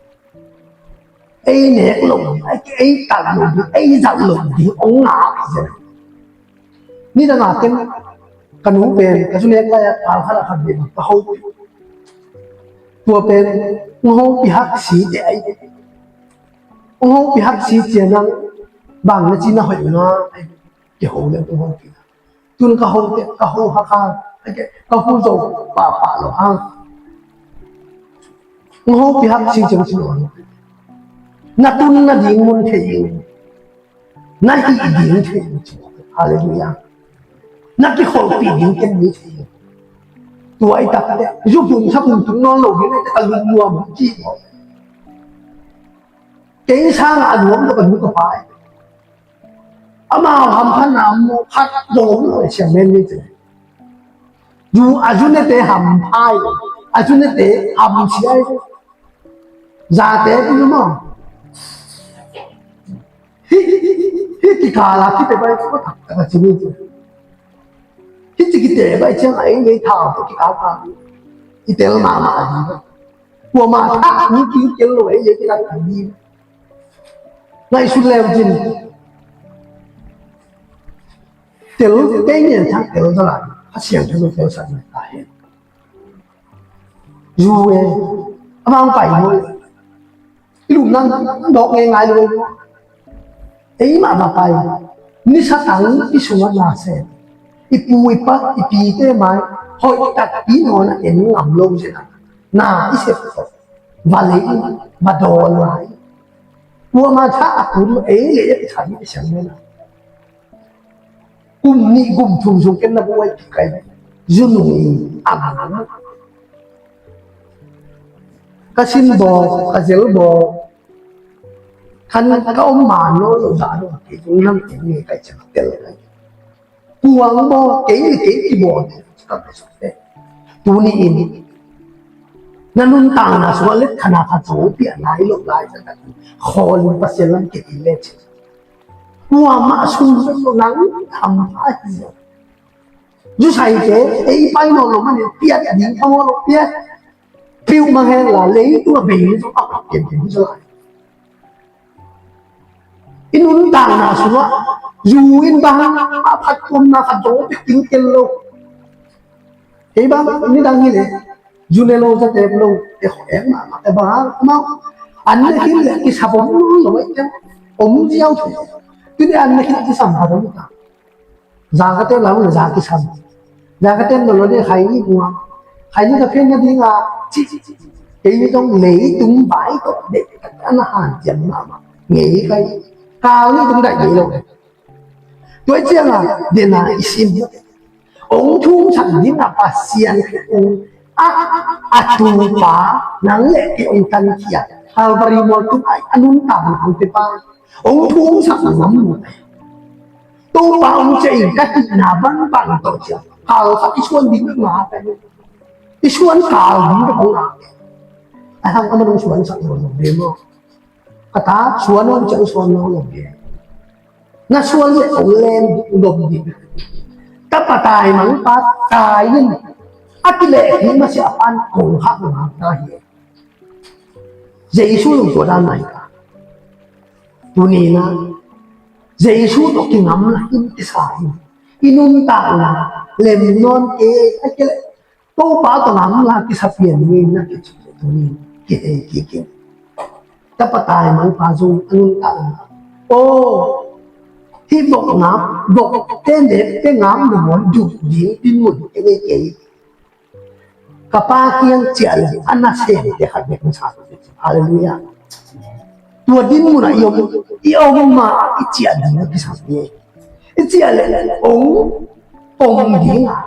Ei nek lo ding, ei, ei tak lo ding, ei zat lo ding ong ngak hi zen. Nidang a ken ka nu pen ka zu nek lai-ah kal khat a khat bek ka hopih. Tua pen ong hopih hak si te ai. Ong hopih hak si ciang nang bang na ci na hoih nga ai. Kiho le ong hopih. Tun ka ho te, ka ho hak hang, ka ho zo pahpah lo hang. Hong hopih hak sing ciang ci lo hang. Na tun nading mun thei ing. Na hih ding thei ing ci lo. Halleluiah. Na kikholhpih ding ken mi thei ing. Tua i tak te, zu pum sa pum tung nawn lo ding te ka lungnuam ci lo. Kei sang a nuam lo ka nu ka pa. Amau hamphatna mu khat zong om lo, siangmen ni te. Zu a zu nete hampha hi lo. A cu nete ham sia i zate tu maw. Hi hi hi hi kikala kite bai ko tak tak a ci ni ci. Hi ci kite bai ciang a ei ngei thau ko kikal ka i tel mama a di. Kuama thak ni ki tel lo ei ngei kikal ka di. Ngai sun leu cin. Tel te ngen thak tel zala a siang thak tel sak ni ta hen. Zu e, a bang pai maw. I lum nang dawk ngei ngai lo e. Ei mah va pai. Nisa tang i sungah na se. I pu i pa i pite mai hoih takpi nawn a en ngam lo zena. Na i sep tok. Va lei va dawn lai. Kuama tha a kun ei lei a i tha i siang mena. Kum nih kum thum sung ken na buai kik kai. Zu nung in a nang. Ka sin bawk, ka zel bawk. Kan ka om man lo lo dah lo kei zung lam kei nge kai ciang tel kai. Kuang bawk kei nge kei kibawk. Ka pe sok te. Tuni in. Na nuntakna sungah let khana khat zo piah lai lo lai sa ka ti. Khawl in Pasian lam kei le ci. Kuamah sung zo nang tham pha hi zo. Zu sai te, ei pai nawn lo manin piat ding kha maw lo piat. Piu mang hen la, leitung a bei ni zong a phat ken ken hi lai. I nuntakna sungah, zu in bang a phat tuamna khat zong pek ding ken lo. Ei bang, ni dang hi le, zu ne lo za tep lo, e khawh ek mahmah, e bang, amau, an ne khin le, kisap om lo lo, e ken, om ziau thu. Tuni an ne khin kisam khat om ta. Za ka tem lam le za kisam. Za ka tem lo lo de khai ni mua. Khai ni ka phen na ding a. Ci, ci, ci, ci. Kei ni tong leitung bai to de. Ana han tiam mama. Ngei kai. Kau ni tung dai ngei lo de. Tua ciang a dena i sim. Ong thum sak ding a Pasian ong a a a tu pa nang le kei ong tan kia. Calvary mual tung ai anun tam ang te pa. Ong thum sak ngam mu. Topa ong cia in ka hihna bangbang tawh cia. Kal khat i suan ding nga ka hi. I suan kal ding ka ong nga. A hang a man ong suan sak lo lo de maw. Ka ta suan ong cia ong suan lo lo de. Na suan le ong len ding dom ding. Ka pa tai mang pa tai in. A kileh hi ma sia pan kong hak nga ta hi. Jesu lungtuadan mah hi ta. Tuni na Jesu tawh kingamla in kisa in i nuntakna lem nawn kei a kei le Topa tawh ngamla kisa pian ngei na kici tuni kihei kikin. Tapa tai mangpa zong a nuntakna aw hih bok ngam bok te nek te ngam na muan duh ding dinmun kei kei. Ka pa kiang ciah le a nasemte khat bek hong sa. Halleluiah. Tua dinmun ah i om i om ma i ciah ding a kisam hi. I ciah le ong pom ding a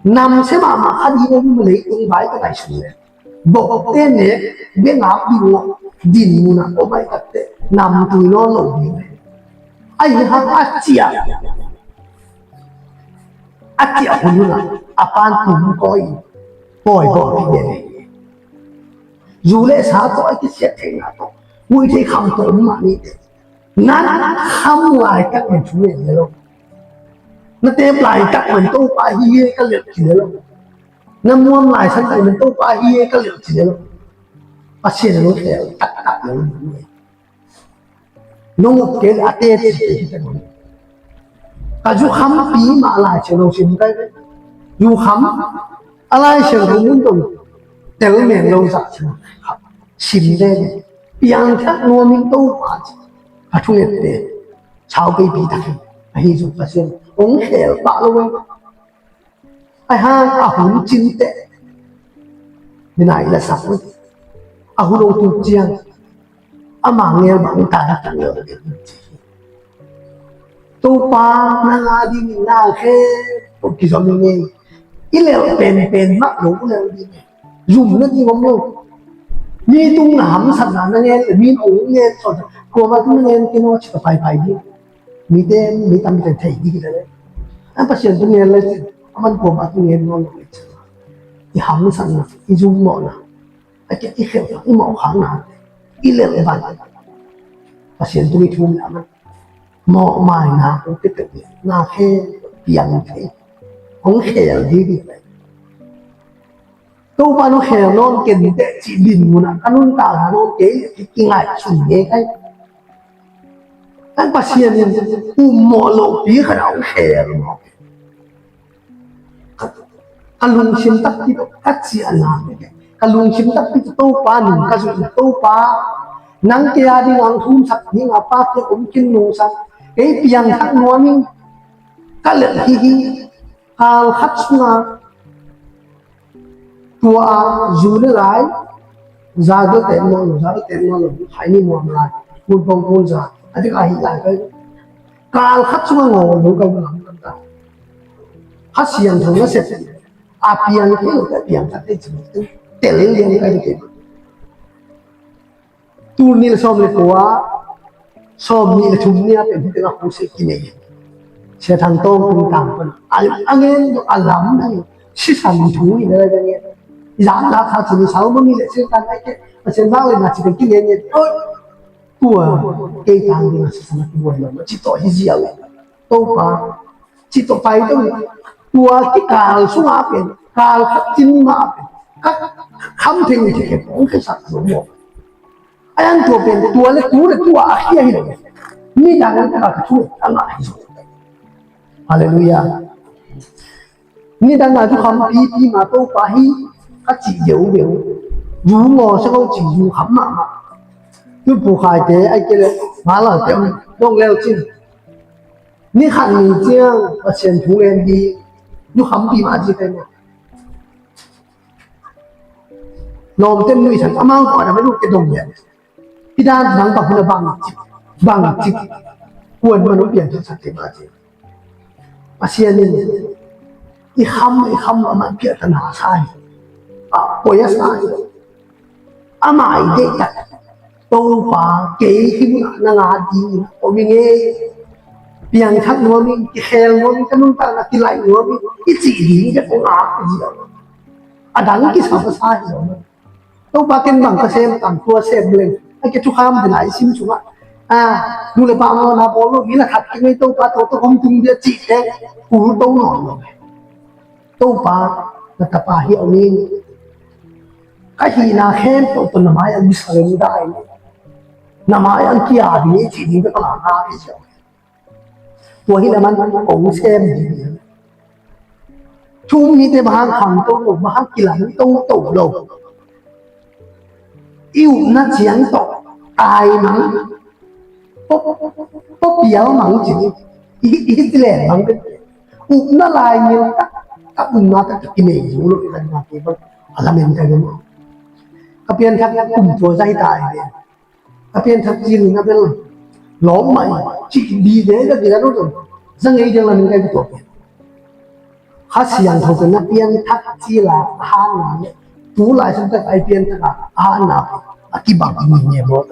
namsia mahmah a ding om leitung vai ka ngaihsun le bokte nek bengak ding a dinmun ah om ai takte namtui nawn lo ding. Ahi hang a ciah a ciah hun hun a a pan tum kawi in kawi bawl kik ve ve. Zu le sa tawh a kisiat theihna tawh vui thei kham tawh om mah ni te. Na kham laitak man thu le lo. Na tep laitak man Topa hi hi ka lel ki le lo. Na muam lai san lai man Topa hi hi ka lel ki le lo. Pasian lo tel taktak lo. Nong uk kei le a teci kei hi ka nong. Ka zukham pi mah Lai Siangtho sim kai. Zukham a Lai Siangtho mun dong tel meng lo zah sim. Sim de piangthak nuam in Topa ci. Ka thunget te sau kei pi tak hi. Ahi zong Pasian ong khel pah lo. Ahi hang a hun cin teh mina i la sak un. A hun ong tuk ciang ama ngel bang ta na tang lo. Topa na nga ding in na khe ko kizom ngei. I lel pen pen mah lo u lel ding. Zum na ding om lo. Mi tung na hamsatna na ngel mi in ong ngel sawt. Kuama tung na ngel kei naw ci ka paipai ding. Mite mi tamte thei ding hi ta le. An Pasian tung ngel le ci a man kuama tung ngel nawn lo le ci. i hamsatna, i zumawhna, a kei i khelhna, i mawhkhakna, i lelhvan, Pasian tung i thum le a man mawhmaina hong pia peuh le na khe piang thei, hong khel didi. Topa nong khel nawn ken teh cih dinmun ah ka nuntakna nawn kei, kingaihsun ngei kai. Kan Pasian in ummawh lohpi khat a hong khel mawk. Ka, ka lungsim takpi tawh ka ciahna, ka lungsim takpi tawh Topa nung ka zuihna, Topa nang kei a ding ang thumsak ding a pa kei om khin nungsak, kei piangthak nuam ing. Ka lelh hi hi. Kal khat sunga tua a zu le lai, za bel tek nawn lo, za bel tek nawn lo, hai ni muam lai, mun pong mun za, a dik a hi lai kai. Kal khat sunga ngaw lo kai lam lam ta. Kha Siangtho na sep a piang thei lo, ka piang khat thei cing, tel liang kai dik. Tul nih le sawm le kua, sawm nih le thum ni a pen hih tengah crusade kinei. Sia Thang Tawng tung tang pan a, a ngen a lam dang sisan thu hi le dang ngen. Zan la kha cin sau ma mi le sia tan ai ke, a sia zang le na ci kinei ngen. Oi, tua kei tang ding a sisan a kibuai lo ma ci tawh hi ziau. Topa, ci tawh pai tawh, tua kikal sungah pen kal khat cin mah pen ka kham theng thei kong khesak zo maw? A yang tua pen tua le tu le tua a khia hi lo. Midang ka thu a ngah hi zo. Halleluiah. Nidang a zu kham pipi ma Topa hi ka ci geu geu. Zu ngaw sa ko ci zu kham mahmah. Zu pu khaite ai ke le ma la te dong leu cin. Ni khat ni ciang Pasian thu en di. Zu kham pi ma ci kai ma. Lawmte nui san amau ko na me lu ke dong le. Pi dan nang bang huna bang cik, bang cik. Kuan manu pian thak sak te ma cik. Pasian in i kham, i kham a man pian tan ha sa hi. A poi a sa hi. A mai de tak. Topa kei hi mun na nga di ko mi nge. Piang thak nuam ing, kikhel nuam ing, ka nuntakna kilai nuam ing, i ci di ka ko nga di. A dang kisa pa sa hi. Topa ken bang ka sem tam tua sem leng. A ke thukham de lai sim sungah. A, nu le pa ma na bawl lo, mi la khat keng ei Topa to to hom tung dia ci te. Kul to no lo. Topa na tapa hi a ning. Ka hihna khempeuh tawh na mai-ah mi salem dai. Na mai-ah kia ding ci ding ka pala na hi sia. Tua hi le man kong sem ding. Thu mite bang hang khang to lo, bang hang kilang to to lo. I upna ciang tawh tai mang. Pop, pop pial mang ci. I, i ti len mang. Upna lai ngil tak, ka upna tak i nei zu lo i kan ma ke bang. A lamen ka gam. Ka pianthak kum tua zai tai. A pianthak cil in a bel lawm mah in cih dide ka dide lo zong za ngei ding lamin ka hi tua pen. Kha Siangtho pen a pianthak cil a hatna le tu lai sung tak a i pianthak a hatna pen a kibang i mi nge maw,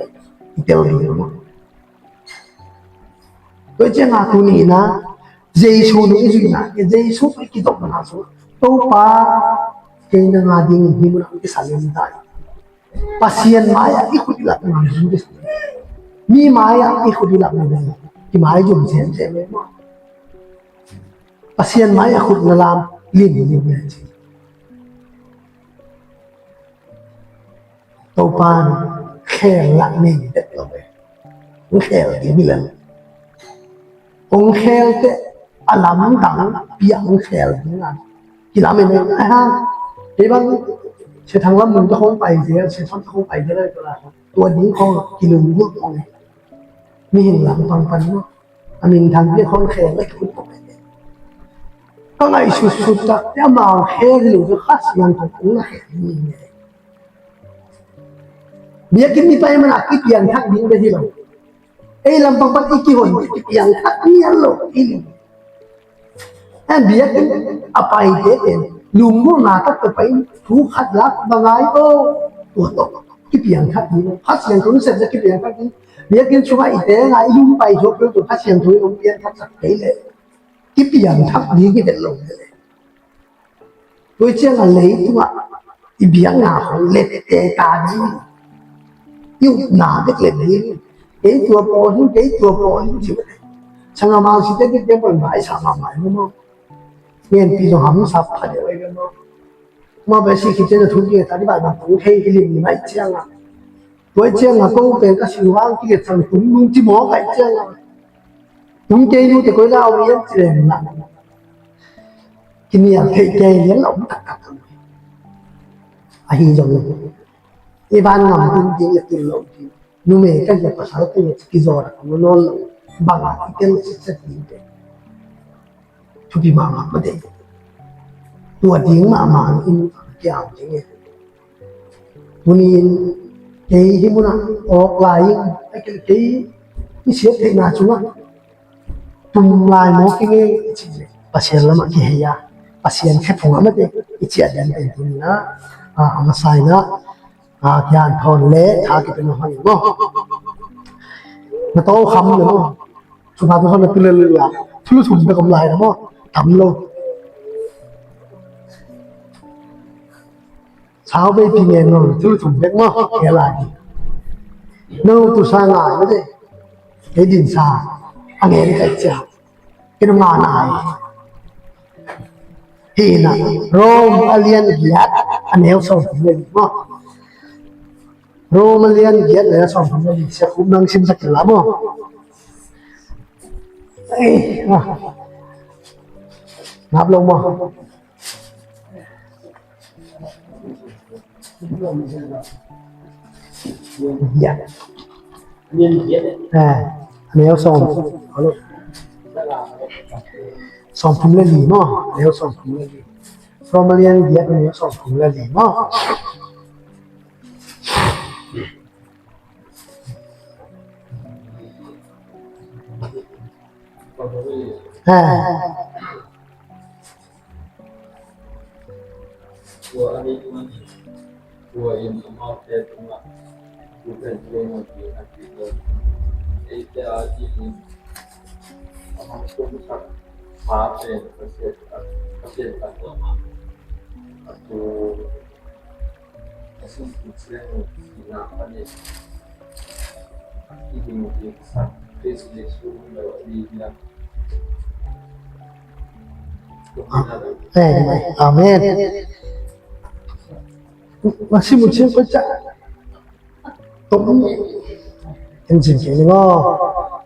i tel ding maw. Tua ciang a tuni in a Jesu nung i zuihna, Jesu i kidopna sung Topa kei nang a ding hi mun a i salem dai. Pasian mai-ah i khut i lak ngam ding, mi mai-ah i khut i lak ngam ding, i mai zum sem sem e maw. Pasian mai-ah khut na lam lim lim e ci. Topan khel lak nei bet lo e. Hong khel ding hi lel. Hong khel teh a lamdang piang hong khel ding a. Kilamen e, ai ha. Kei bang Sia Thang Lam Nung tawh hong pai zel, Sia Thang tawh hong pai zel lai tawh lai. Tua ding khong kilunggulh khong e. Mihing lam pang pan maw. A minthang piak khong khel lai khut khong e. Ka ngaihsutsut tak teh amau khel hi lo teh Kha Siangtho kong na khel hi e. Biakinn i pai man a kipiangthak ding bek hi lo. Ei lampang pan i kihon kipiangthak ni a lo hi lo. Ei biakinn a paite pen lunggulhna tak tawh pai thu khat lak bang ngai o. Tua tawh kipiangthak ding. Kha Siangtho sepna kipiangthak ding. Biakinn sungah i teng a i lum pai suak peuh tawh Kha Siangtho in hong piangthak sak kei leh kipiangthak ding hi vet lo hi leh. Tua ciangah leitungah i biakna khong lette ta ding. I upna bek let ding. Kei tua pawl hi, kei tua pawl hi, ci. Sangam a site dik ding pawl ba i sa mahmah hi maw. Ngenpi zong hamsa pha deuh ahi maw. Mah bai si khit ciang a thu kei ta dih bai bang tung thei hi lim ni mai ciangah. Tua ciangah ko pen ka si vang kiliat sang tung nung ci mawk ai ciangah. Tung kei nu te koi la om ian ci leng la. Kinial thei kei lian la om tak tak tak. Ahi zong i van ngam tung ding le tung lo ding. Numei ka hia pasal ka hia kizawh a kong nawn lo. Bang a i tel sitset ding te. Thupi mahmah mah dei. Tua ding mahmah in kiam ding e. Tuni in kei hi munah awk lai in, kei i siat theihna cungah tum lai maw kei ngei i cih leh Pasian lamah kihei a, Pasian khe phungah mate i ciah ding pen tuni na a masa in a kian thawn le tha kipia na hon maw. Na taw kham le maw. Sungha tu hon na tu le le la. Thulu thum bek om lai na maw. Tam lo. Sau bei pi ngen lo. Thulu thum bek maw. Kei lai di. No tu sa ngai na de. Kei din sa. A ngen kai cia. Kei no ngai nai. Hi na. Rom a lian giat. A neu sawm thum le li maw. Rom a lian giat le a sawm thum le li sia khup nang simsak kila maw. Ei, ah. Ngap lo maw. Giat. Eh, a neu sawm. Sawm thum le li maw. A neu sawm thum le li. Rom a lian giat a neu sawm thum le li maw. Amen. Masimu chin ko cha. Tum. En chin ke ni ngo.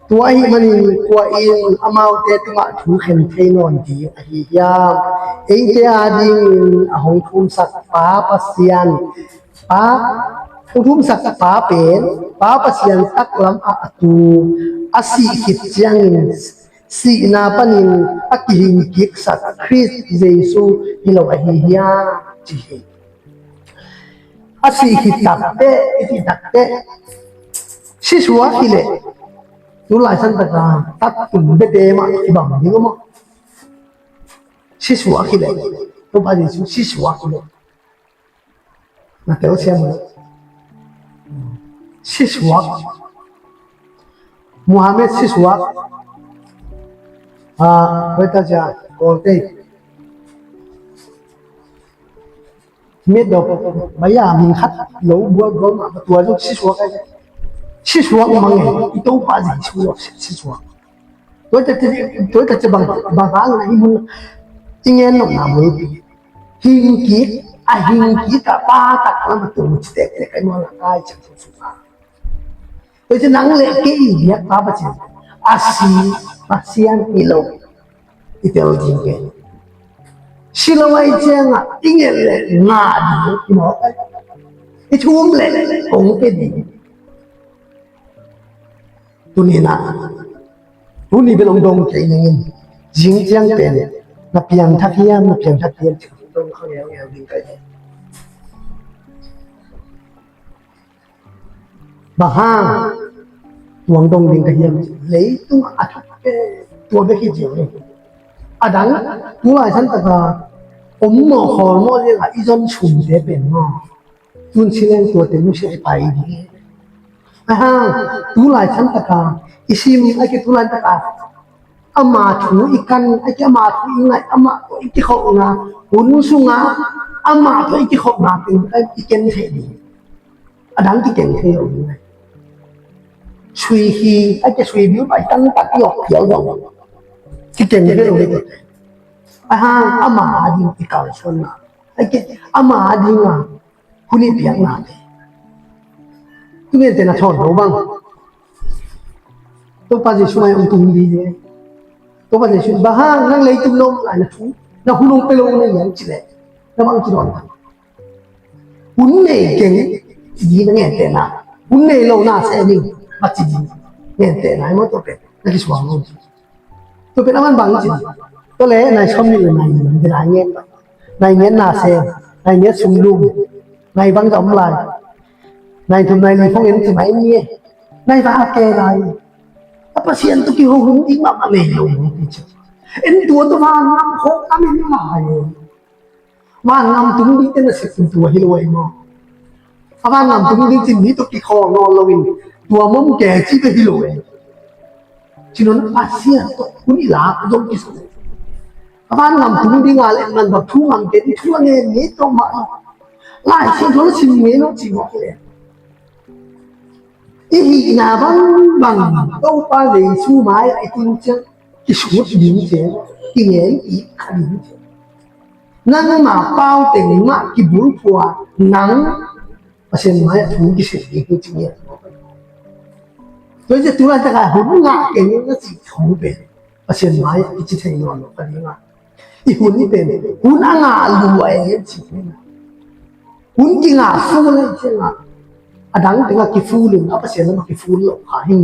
Tua ahih manin kua in amaute tungah thu khen thei nawn ding ahi hiam? Eite adingin a hong thumsak Pa Pasian, Pa, hong thumsak Pa pen, Pa Pasian taklam ah a tu, a sih khit ciangin sihna panin a kihing kiksak Khrist Jesu hi lo ahi hiam? Ci hi. A sih khit takteh, i cih takteh, sisuak hi leh, tu laisan taka tat tum bete mah kibang ding maw. Sisuak hi leh, tu pa Jesu sisuak hi leh. Na tel siam lo. Sisuak. Muhammad sisuak. Ah, koi ta cia, kol te. Mit dok, baya min khat lo bual bual ma, tua zong sisuak ai. Sisuak mang e, i Topa Jesu lo sisuak. Tua ta, tua ta cia bang, bang hang na i mun, i ngen lo na mun. Hing kik, a hing kik a pa tak lam a tung ci tek tek ai mo la kai cak su sa. Tua ci nang le kei i biak Pa Pasian, a si Pasian hi lo i tel ding ke. Si lo ai ciangah i nget le ngah ding i mawk ai. I thum le kong pe ding. Tuni na, tuni bel hong dong kei ning in, zing ciang pen na piangthak hiam, na piangthak hiam, ci dong kha ngeu ngeu ding kai. Bang hang, tua hong dong ding ka hiam, leitungah a thak pen tua bek hi ziau ni. A dang, tu laisan taka om mawh khawl mawh ziangah i zon sumte pen maw. Tun si leng tuate nusia i pai ding. Aha, tu laisan taka i sim, a ki tu laisan taka Ama thu i kan, a ki ama thu i ngaih, ama tawh i kikhopna, hun sunga ama tawh i kikhopna teng i ken thei ding. A dang kiken thei lo ding. Sui hi, a ki sui bil pai tang tak i awk pial dong. Kiken thei lo ding. A hang ama a ding i kalsuanna, a ki ama a ding a hun i piakna te. Tu ngen te na thawn lo bang. Topa Jesu mai ong tung di de. Topa Jesu bang hang nang leitung lo lai na thu, na hun ong pe lo na yang ci le. Na bang ci don ta. Hun nei keng ci di na ngen te na. Hun nei lo na se ning ma ci di. Ngen te na i mo to pe. Na ki suang lo. Tua pen a man bang ci. Tua le nai sawm nih le nai nih, nai ngen, nai ngen na se, nai ngen sum lum, nai bang zom lai, nai thum nai li phong en ci mai ni. Nai va a ke lai. A Pasian tu ki ho hun ding ma ma nei lo ni ti ci. En tua tu va ngam ho a men lai. Vangam tung ding te na sep tua hi lo ei maw? A vangam tung ding cin hi tawh kikhawl nawn loin tua mawm ke ci te hi lo ei. Ci nawn a Pasian tawh hun i lak zong kisam. A vangam tung ding a le man bang thu ngam te i thu a ngen ni tawh mah lo. Lai Siangtho la sim ngei lo ci mawk hi le. I hihna bangbang Topa Jesu mai-ah i tun ciang kisut ding ciang, kingen i kha ding ciang. Nangmah pau teng mah kibulphuh a nang Pasian mai-ah thu kisil ding hi ci ngiat. Tua i ciah tu laitak a hun ngah keng na cih thu pen Pasian mai-ah i ci thei nawn lo ka ding a. I hun i pen hun a ngah lua e ci. Hun kingah ful e ci a ngah. A dang tengah kiful in a Pasian lamah kiful lo kha hi.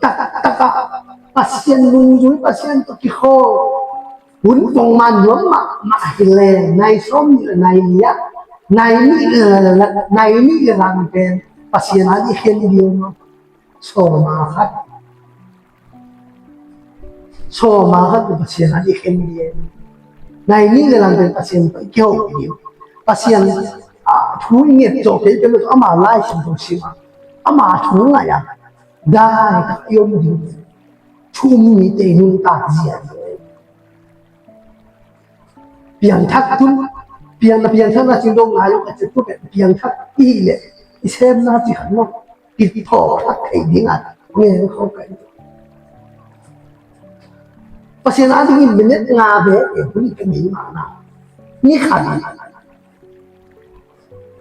Taktak a Pasian lungzui, Pasian tawh kikhawl. Hun pongman nuam mahmah hi leng nai sawm nih le nai nih ah, nai nih le nai nih le lang pen Pasian a dih khen ding maw? Sawma khat. Sawma khat Pasian a dih khen ding. Nai nih le lang pen Pasian tawh i kiho ding. Pasian a thu i nget zawh kei pen ama Lai Siangtho sim a, ama thu ngaih a dai ka i om ding. Thu um mite i nuntak zia ding. Piangthak tun, piang na piangthak na cing dong ngai lo ka cih tu pen piangthak i hih leh i semna ci khat maw? I thawhthak thei ding a ngen khawng ka hi. Pasian a dingin minute nga bek e hun i ka ngei mahmah. Ni khat i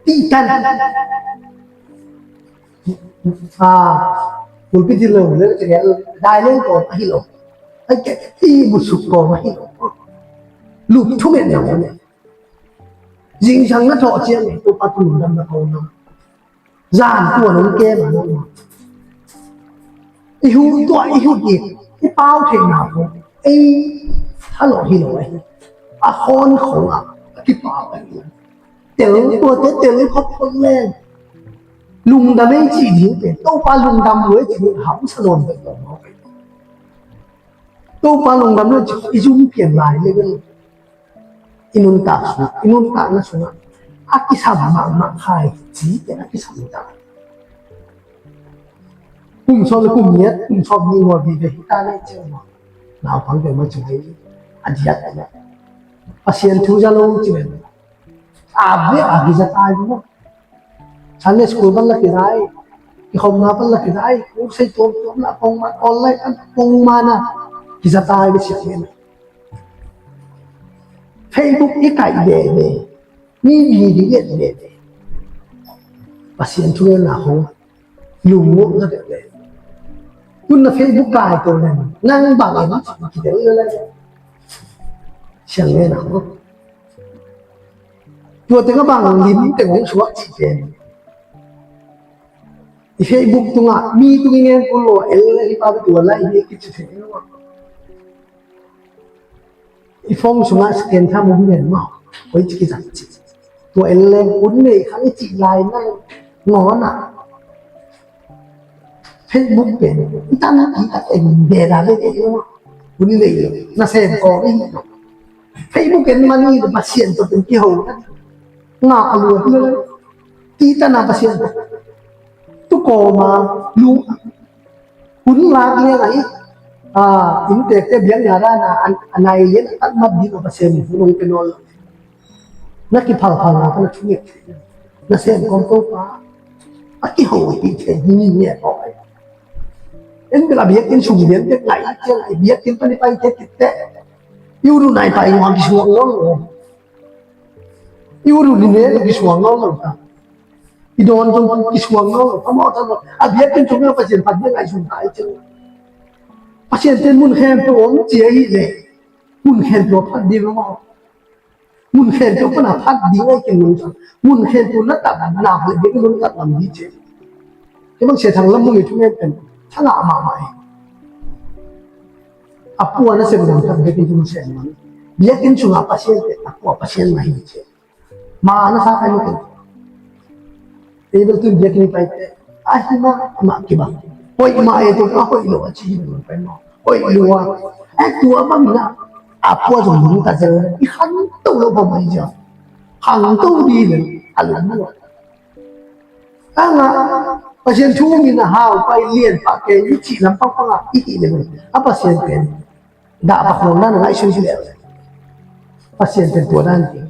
Tihtan. Ah, pulpit hi lo, le, le, dai leng kawm ahi lo. Ai, ke, i musuk kawm ahi lo. Lup thu men lo ne. Zingsang na thawh ciang ne, Topa tu lungdam na ko na. Zan tua nong ke ma na. I hu tua, i hu i, i pau thei na ko. Ei, halo hi lo, eh. A hon khong a, a kipau ahi. Tel tuate tel khop khop leng. Lungdam ei cih ding pen Topa lungdam lua ei cih ding hamsa nawn vet lo maw? Topa lungdam lua ei cih i zum pian lai leh vel. I nuntak sung, i nuntakna sungah a kisam mahmah khai cih pen a kisam ta. Kum sawm le kum giat, kum sawm nih ngol vive hi ta leh cih maw? Naupang pen maw cih mai a diat a diat. Pasian thu za lo cih pen. A ve a kiza tai maw. Sunday school pan la kizai, kikhopna pan la kizai, kursei tuamtuam la pongman, online pan pongman a kiza tai ve siat ve na. Facebook i kaih veve, mi mi ding et veve. Pasian thu ngen na hong lungmuang na veve. Tun na Facebook kai to len, nang bang en ci kidel le le. Siang ngen na hong. Tua tengah bang lim teng hong suak cih pen. I Facebook tungah mi tung i ngen kul lo, el le i pa tua lai i ngen kici thei lo. I phone sungah scan tham um ngen maw. Koi cih kizat cih. Tua el le un nei khang i cih lai na ngawn ah. Facebook pen i tan i tak eng de da le de lo. Uni le lo. Na sem ko i lo. Facebook en mani le Pasian to pen kiho. Nga a lu lo. Ti ta na Pasian to. Tu ko ma lu. Hun lak liang ahi, a, inntekte biakna dana a nai lian a tat mat ding a Pasian in hun hong pia nawn lo. Na kiphalphalna pan a thunget theih, na sem kawm Topa a kiho hi thei hi ni nge kawk ahi. En bel a biakinn sung lian tek ngai ciang a i biakinn pan i pai tek tek teh i ut uh nai pai nuam kisuak nawn lo. I ut uh ni ne kisuak nawn lo ta. I dawn zong kisuak nawn lo. Thamawh thamawh a biakinn sung a Pasian phat ding ngaihsun ta i ciang. Pasian ten mun khempeuh om ci ahi leh mun khempeuh a phat ding lo. Mun khempeuh pan a phat ding a i kin nungzang. Mun khempeuh na tatna le biakinn nungzang lam ding ci. Kei bang Sia Thang Lam Mung i thungen pen thangah mahmah hi. A pua nasem lam tak biakinn tung sem lam. Biakinn sungah Pasian pen a pua Pasian mah hi ci. Ma na sa kai mah pen. Ei bel tun biakinn i paite ahi mah amah kibang. Hoih mah e, tua a hoih lo a ci hi lo pai mah. Hoih lo a. Eh, tua bang na a pua zong lungta zel i khanto lo bang mai cia. Khangto ding le a lungmuang. A ngah Pasian thu min a hau pai lian pah kei i cih lam pangpang ah i hih le a Pasian pen dah pakhuang dan a ngaihsun hi le Pasian pen tua dan ding.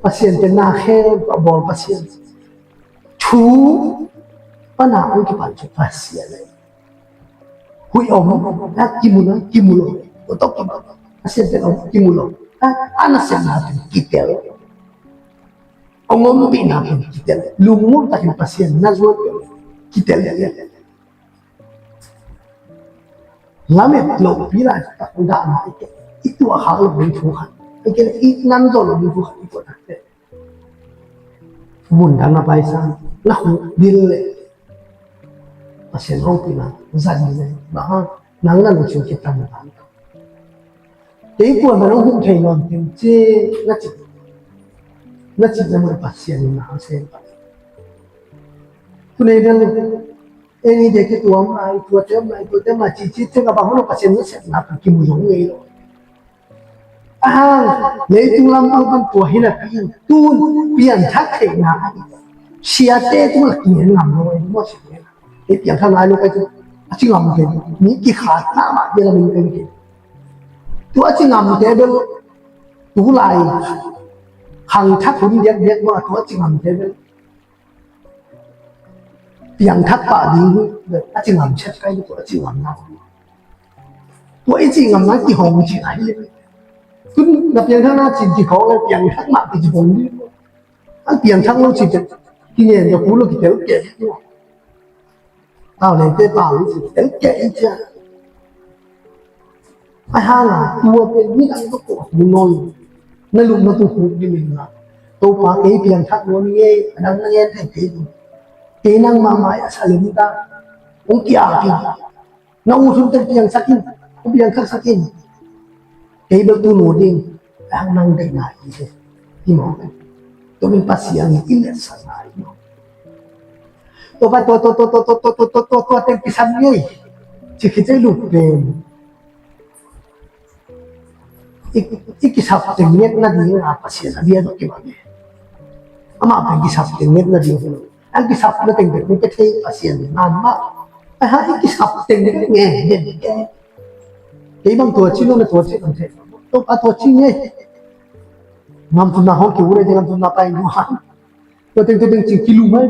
Pasian pen na khem a bawl Pasian. Thu pan a hong kipan cu Pasian. Huih om, na kimu na kimu lo. Tua tawh kimu. Pasian pen om kimu lo. A nasepna pen kitel. Hong ompihna pen kitel. Lungmuang takin Pasian na zuan kitel. Lamet lohpi lai tak dahna i ke i tuah khak lo ding thu khat i ke i nam zo lo ding thu khat i tuah nak te. Mun dang a paisa na khuk dil le Pasian hong pina zan le ba nang na lungsim kitam dan. Kei kuan man hong hum thei nawn ting ci na ci na ci na mun Pasian na sem pa. Tunei bel Ei ni dek i tuam lai, tua tem lai, tua tem lai, ci ci teng a bang hong Pasian na sepna pen kimu zong ngei lo. Ahang, leitung lam pang pan tua hi napi in, tun piangthak theihna a i siate tung la kingen ngam lo, ei maw si ngen. Ei piangthak ngai lo kai tu, a ci ngam te, mi kikhat na mah te la min kai ke. Tua a ci ngam te bel, tu lai, khangthak hun diak diak maw, tua a ci ngam te bel. Piangthak pah ding hi, a ci ngam chet kai tua a ci ngam na. Tua i ci ngam na kihong ci na hi. Tun na piangthak na ci kihong le piangthak mah ki ci hong ding. An piangthak lo ci te, kingen ka pu lo kitel ke. Tau le te pau lo ci tel ke i cia. A hang a, tua pen midang tawh kawh a tung nawn lo. Na lupna tung khuk ding in la. Topa kei piangthak nuam ing ei, a dang na ngen thei kei ding. Kei nangmah mai a sa lem ta. Hong kiak in. Na ut hun teng piangsak in. Hong piangthaksak in. Kei bel tu nu ding. A hang nang deihna hi hi. Hi maw. Tua min Pasian in i letsakna hi maw. Topa tua, tua, tua teng kisam ngei. Ci khit ei luk pen. I, i kisap teng ngetna ding a Pasian a bia tawh kibang e. Amah pen kisap teng ngetna ding hi lo. A kisapna teng pen pia thei Pasian nan mah. A ha i kisap teng nget nge, nget nge. Kei bang tua ci lo na tua ci lo thei. Topa tua ci nge. Ngamtuna hong kiu le, ngamtuna pai nua. Tua teng tua teng ci kilu mai.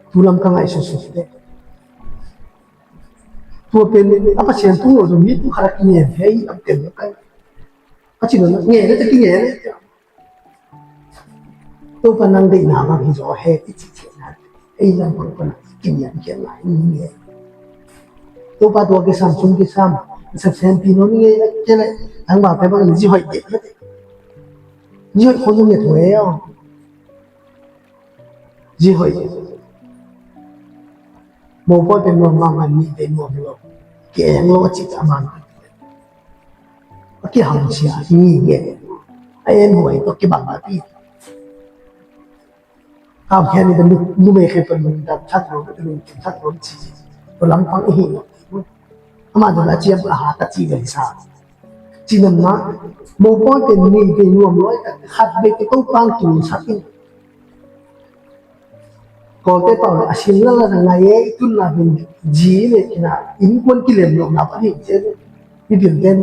Tu lam ka ngai susu te. Tua pen a Pasian tung lo zong mi tung khat a kingen thei lam pen lo kai. Ka ci lo na nge le te kingen le. Topa nang deihna bang hi zaw he i ci theihna. Ei lam pang pan a kiniam khial lai ni nge. Topa tua kisam sung kisam. Sep sem pi no ni nge. Kele. Ang ba te bang ni zi hoih dek le te. Zi hoih ko zong nge thue yo. Zi hoih. Mopawi pen nuam mahmah, nih pen nuam lo. Ki eng lo a cih a man. A kiham sia hi nge. A en huai tawh kibang a ti. Kam khian ni pen numei khe pen mun dam thak lo, pen mun thak lo ci. Tua lampang i hi lo. Ama dona ciam a ha ta ci ven sa. Ci nam na. Mopawi pen nih pen nuam lo. Khat pen Topa tul sak in. Kawlte pau le a sin la la na ngai e, i tunna pen zi le kina innkuan kilem lo na pa ni zen. Mi bil den.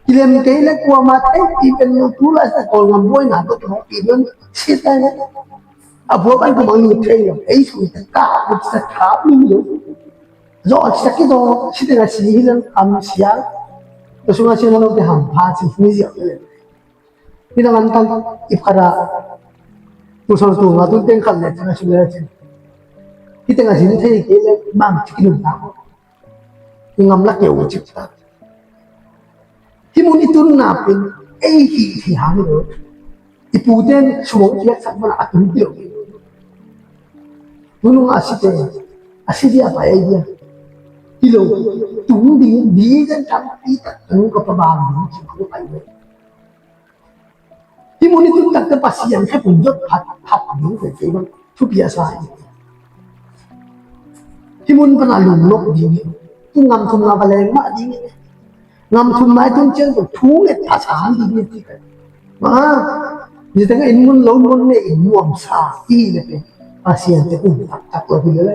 Kilem kei le kuama theipi pen lo tu la sa Kawlgam buaina tawh kihawmpi lo si ta le. A bua pan kumang lut thei lo. Ei sung ta ka, sa ka mi lo. Zo a sa ki zo, si te na si hi lang am sia. Ka sunga si lo te ham pha si ni zia le. Hi lang an tan i phara. Tu sol tu nga tu teng khat le teng a si le teng. Hi teng a si ni thei kei le mang si ki nun ta. I ngam la keu cik ta. Hih mun i tunna pen ei hih hih hang lo. I pute sumong piaksak mana a tung pilo. Tunung a site a si dia pai ai dia. Hi lo. Tung ding ding kan tam pi tak tung ka pa bang ding cik ko pai lo. Hih mun i tun takte Pasian khe pum zot phat phat ding khe kei bang thupi a sa hi. Hih mun pana lum lok ding hi. Tu ngam thum na va leng mah ding hi. Ngam thum nai tun ciang tu thu nget pha sa ding hi ti kai. Ma ni teng in mun lo mun ne in nuam sa hi le pe. Pasian te um tak tak lo hi le.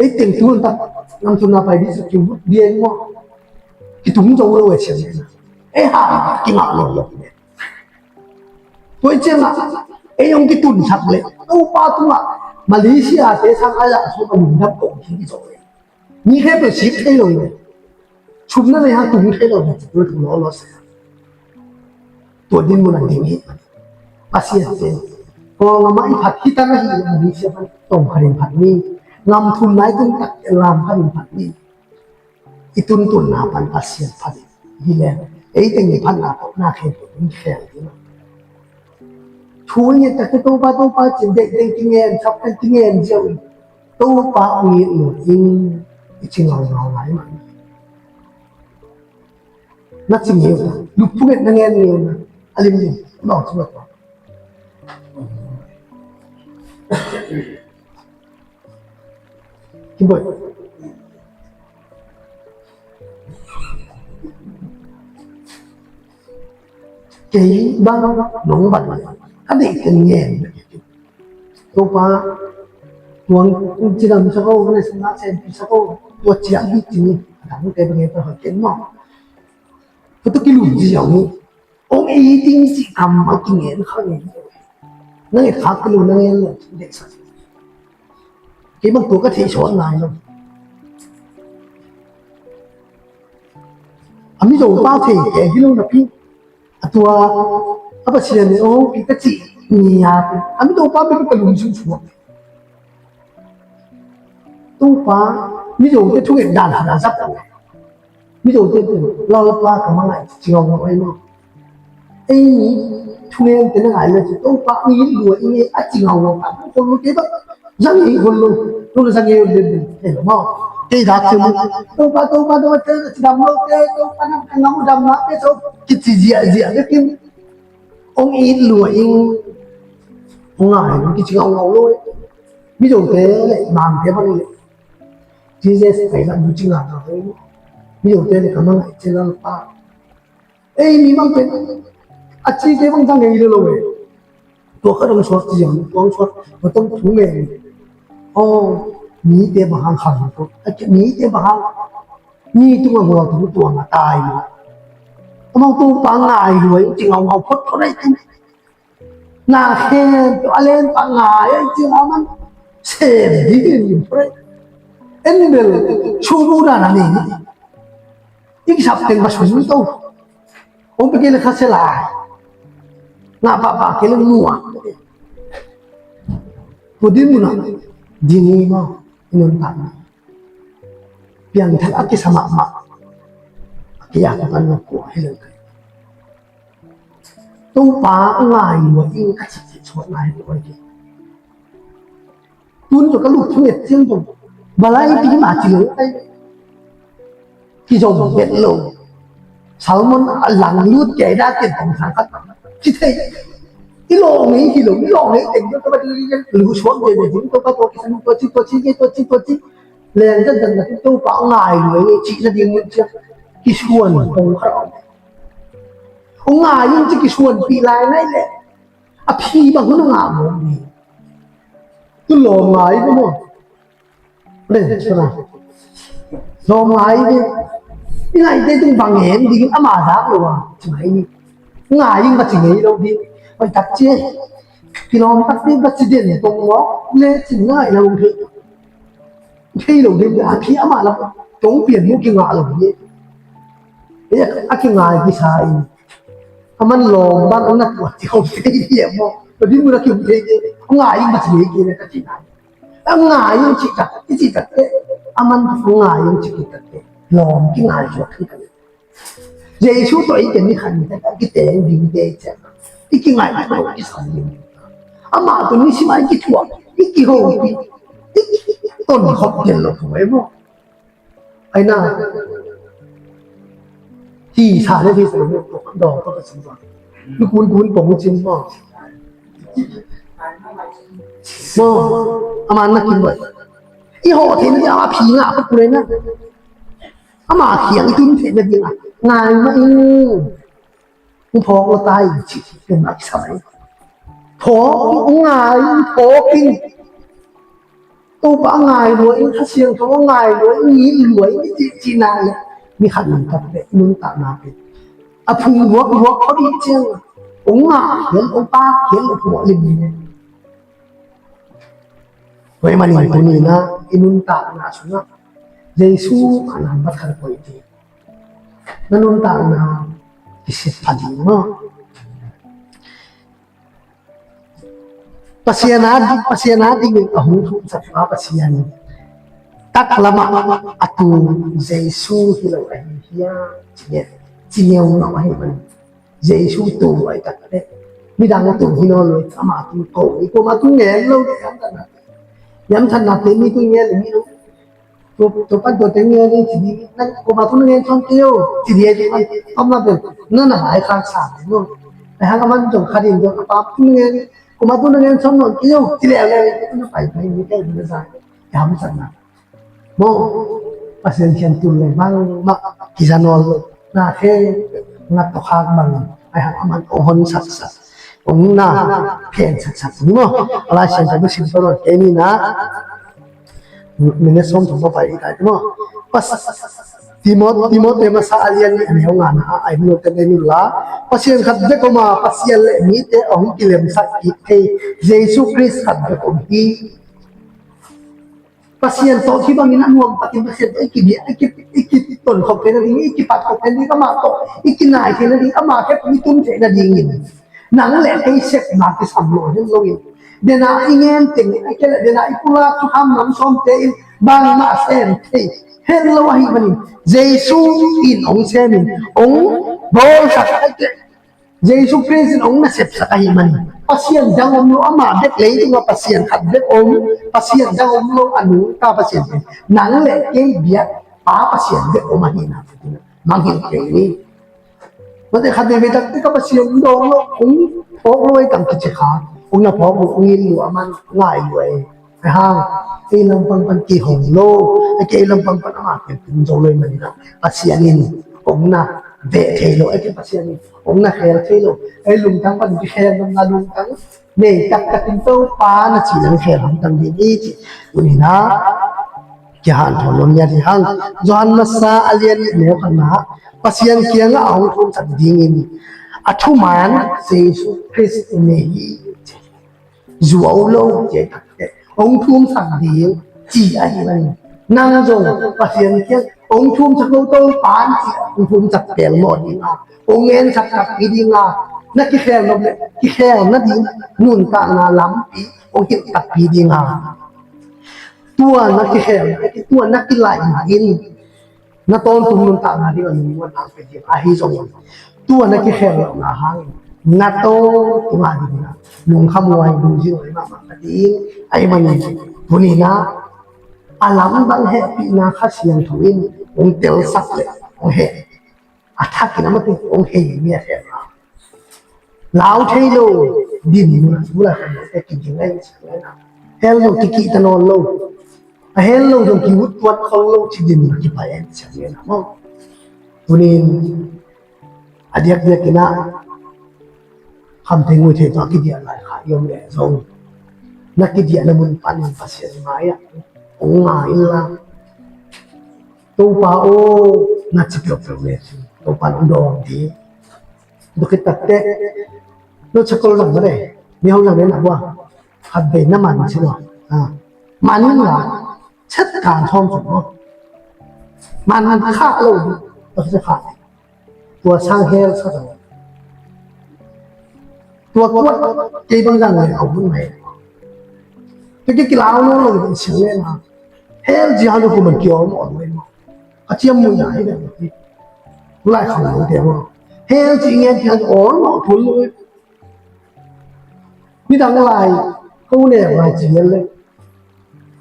Ei teng tu tak ngam thum na pai di sa ki mut di en mo. Ki tung zo lo e sian. Ei ha ki ngak lo lo. Tua i ciangah ei hong kitunsak leh Topa tungah Malaysia te sang a zah sawm a lungdam kong khin i zawh leh mi khe peuh sik thei lo hi. Sum na nei hang tung thei lo hi. Tua tung lawlaw se. Tua din mun a ding hi. Pasian te Kawlgam ah i phat hi ta na hi. Malaysia pan tong khat in phat ni. Ngam thum nai tung tak lam khat in phat ni. I tuntunna pan Pasian phat hi leng ei teng i phatna tawh na khen pen in khel ding. Thu i nget takte Topa Topa cin deih deih kingen thap kan kingen ziau in Topa ong it lua in i ci ngau ngau lai mah. Na ci ngeu ta lupphung et na ngen ngeu na a lim lim na ong ci ngau. Kiboih. Kei bang nong bang ka deih teng ngen. Topa tuang cidam sa ko, ka na sanga sen pi sa ko, tua ciang hi cini. Dang te bang ngen ta hoi ken mo. Tua tu kilum ziau ni. Ong ei ding cih kammal kingen kha ngei. Nang et khak ka lo nang en lo dek sa. Kei bang tua ka theih suak ngai lo. A Mizo pa thei kei hi lo napi a tua a Pasian in ong pi ka cih ni a pi a Mizo pa pi ka lung sung suak. Topa Mizo te thunget dan hana zap ong. Mizo te pen Lalpa ka mangai ci ngau ngau ai maw. Ei mi thungen te na ngai le ci Topa ngi lua i nge a ci ngau ngau ka khol lo te ba. Zang ei khol lo. Tu na zang ei le le. Ei lo maw. Kei dak ci mu. Topa Topa Topa te ci dam lo te Topa na ka ngau dam na te so ki ci zia zia te kin. Ong i lua ing. Ong ngai lo ki ci ngau ngau lo. Mizo te le mang te ba le. Jesus pai la mu ci ngau ngau lo. Mizo te le ka mangai ci Lalpa. Ei mi bang pen a ci te bang tang ei lo lo e. Tua ka dong suak ci yang tua suak tua tong thu me. Oh, mi te bang hang khang ko. A ci mi te bang hang. Mi tu ma hua tu tua ma tai ma. Amau tu pa ngai lo e ci ngau ngau phot phot ai tu. Na khen tua a len pa ngai ai ci ngau man. Sem di di phot ai. En bel su bu na na ni. I kisap teng ba sung to. Ong pe kei le kha se lai. Nga pa pa kei le nua. Tua din mun a ding hi maw. I nun tak na. Piangthak a kisa mahmah. A kiak a pan na kua hi lo kai. Topa ngai lua ing ka cih cih suak ngai lua ing. Tun tawh ka lup thunget ciang tawh balai pi ma ci lo ai. Kizom bet lo. Salmon a lang lut kei da ken kong sang khat ci thei. I lo ngei hi lo i lo ngei teng tawh ka ba lu suak de de ding tawh ka tawh kisan tawh ci tawh ci tawh ci tawh ci. Leng zan zan na Topa ngai lo ngei ci na ding ngun ciang kisuan kong khat. Ong ngai in ci kisuan pi lai ngai le. A phi bang hun a ngah mawk ding. Tu lawm ngai ding maw? Lawm ngai ding. I ngaihte tung bang hen ding ama zak lo a ci ngai ni. Ngai ding va ci ngei lo ding. Hoih tak ci. Kilawm tak ding va ci den tong maw? Le ci ngai lo ding. Thei lo ding a, khi ama lam tong pian mu kingah lo ding. A kingai kisa in. A man lawm bang a na tuah ci hong thei ding maw? Lo ding mu na ki hong thei ding. Ngai ding va ci ngei kei le ka ci ngai. A ngai in cih tak, i cih tak teh, a man a ngai in cih tak teh, lawm kingai zuak hi tak. Jesu tawh i ken ni khan tak a kiteng ding te ciang, i kingai tak lo kisam ding. Amah tawh nisim a i kithuah, i kihopi, i kiton khop den lo thu ei maw? Ai na. Hi sa le hi sa le dawng tawh ka sim maw? Lu kun kun pong cin maw? Maw, a man na kin bawi. I hawh theihna ding a phi ngah ka pulai na. Ama khiang i tun theihna ding a ngai mah in. Hong phawk lo ta in ci, ken mah kisa mai. Phawk in, hong ngai in, phawk in. Topa a ngai lua in, Kha Siangtho a ngai lua in, ngi lua in, i cih cihna le. Mi khat nuntak le, i nuntakna pen a phung luak luak khaw dih ciang a, hong ngah hial, hong pak hial, hong phawk lim ni. Tua ahih manin tuni-in ah i nuntakna sungah Jesu a nambat khat koih ding. Na nuntakna kisit pha ding maw? Pasian a, Pasian a dingin a hong thumsak pa Pasian taklamah a tung Jesu hi lo ahi hiam? Ci ngeu, ci ngeu ngau ahi man. Jesu tung lo ahi tak teh midang tung hi nawn lo, amah tung ko, i kuamah tung ngen lo, yamthatna te mi tung ngen lo, mi tung. Tua, tua pan tua teng ngen ding ci ding, nang kuamah tung ngen sawn kei o, ci ding, ci ding, amah pen, na na lai khak sa ding maw. Ai hang amah zong kha ding zong, a pa tung ngen, kuamah tung ngen sawn nawn kei o, ci leh leh, na pai pai, mi kei, mi na sa, yamthatna. Maw, Pasian khian tul le bangmah kiza nawn lo. Na khe ngat tawh khak bang, ai hang amah hong hon saksak, hong na phen saksak ni maw. A Lai Siangtho bek sim tawh nawn kei ni na. Minute sawm thum pah pai i kai maw. Pas, Timot, Timote masa a lian nih a neu ngana ah, ai hong note nei nula. Pasian khat bek om a, Pasian le mite a hong kilemsak kik thei Jesu Khrist khat bek om hi. Pasian tawh hih bangin a nuam takin Pasian tawh i kibia, i ki, i kiton khop theihna ding, i kipat khop theihna ding, amah tawh i kinai theihna ding, amah khempeuh i tun theihna dingin nang le kei sepna kisam lo hen loin, dena i ngen teng, a kei le dena i pulak thukham nam sawmte in bangmah sem thei hen lo ahih manin, Jesu in hong semin hong bawlsak a kei. Jesu Khrist in hong nasepsak ahih manin Pasian dang om lo, amah bek leitungah Pasian khat bek om, Pasian dang om lo, a nungta Pasian pen nang le kei biak pa Pasian bek om ahihna mangngilh kei ni. Mate khat veivei tak teh ka Pasian dawng lo, hong phawk lo ei tang kici kha, hong na phawk lo, hong in lo, a man ngai lo ei. Ahang, ei lampang pan kihong lo, a kei lampang pan amah pen tung zo lo ahih manin ah, Pasian in hong na veh thei lo, a kei Pasian in hong na khel thei lo, ei lungtang pan kikhel lo, na lungtang nei taktak in Topa na cih na khel hamtang ding hi ci. Tuni-in ah kihanthawn nuam ni a ding hang. Johan masa a lian nih neu khatna ah Pasian kiangah a hong thumsak dingin a thuman Jesu Khrist i nei hi ci. Zuau lo, ci a tak teh hong thumsak ding ci ahih manin, nang zong Pasian kiang hong thumsak lo, Topa ci, hong thumsak pelmawh ding a, hong ngensak takpi ding a, na kikhel nop le kikhel nading nuntakna lampi hong hilh takpi ding a, tua na kikhel, tua na kilaihna in na tawntung nuntakna ding a lungmuanna hong pia ding ahi zongin, tua na kikhel lohna hangin na tawntung a ding a lungkhamhuai, lungzinhuai mahmah ka ding ahih manin, tuni-in ah a lamdang hehpihna Kha Siangtho in hong telsak le hong heh, a thakin amah tawh hong hei mi a heh a, lau thei lo, din mun a, mun a, kiding a, hel lo, kikihta nawn lo, a hel lo zong ki-ut tuat khol lo, ci din mun a kipai a, ci a, maw. Tuni-in a diakdiakin ah khamtheih nguitheih tawh a kidiah lai kha i om leh zong, na kidiahna mun panin Pasian mai-ah hong ngai inla, Topa aw, na ci peuhpeuh le, Topa in hong dawng ding. Tua khit takteh, no chakol zang mah le, mi hong zang le na bua, khat vei na man ci lo. Ah, man inla, chet kan thawm sung maw. Man khah lo ding, tua khit khah. Tua sang hell sa zaw. Tua kuat kei bang zang le au hun mai. Tua kei kilau lo lo ding siang le na. Hell ci hang lo ku man kiaw maw lo maw. Ka ciam mui na hi ding. Lai khang lo ding maw. Hell ci ngen ci hang lo maw thun lo. Nidang lai ko ne lai ci ngen le.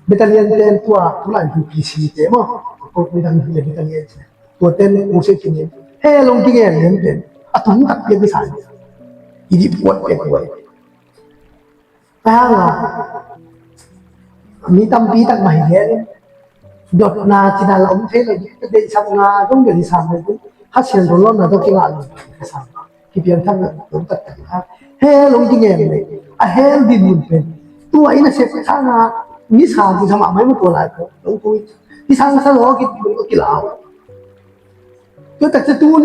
Battalion ten tua, tulai U P C te maw. Ko nidang le battalion te. Tua ten u se kinin. Hell hong kingen len ten. A tung tak pian ni sa. I dip kuat pian kuat. Ahang a. Mi tampi tak mah hi len. Dotna cina la om thei lo. Ka deih sam nga, dong deih sam le. Kha Siangtho lawpna tawh kingah lo. Ka sam. Kipiangthakna lo taktak a, hell hong kingen le, a hell dinmun pen tua in a sep kha nga, misa kisa mahmah maw tua lai ko, lo ko i sang sa lo ki, lo kilau. Tua tak sa tun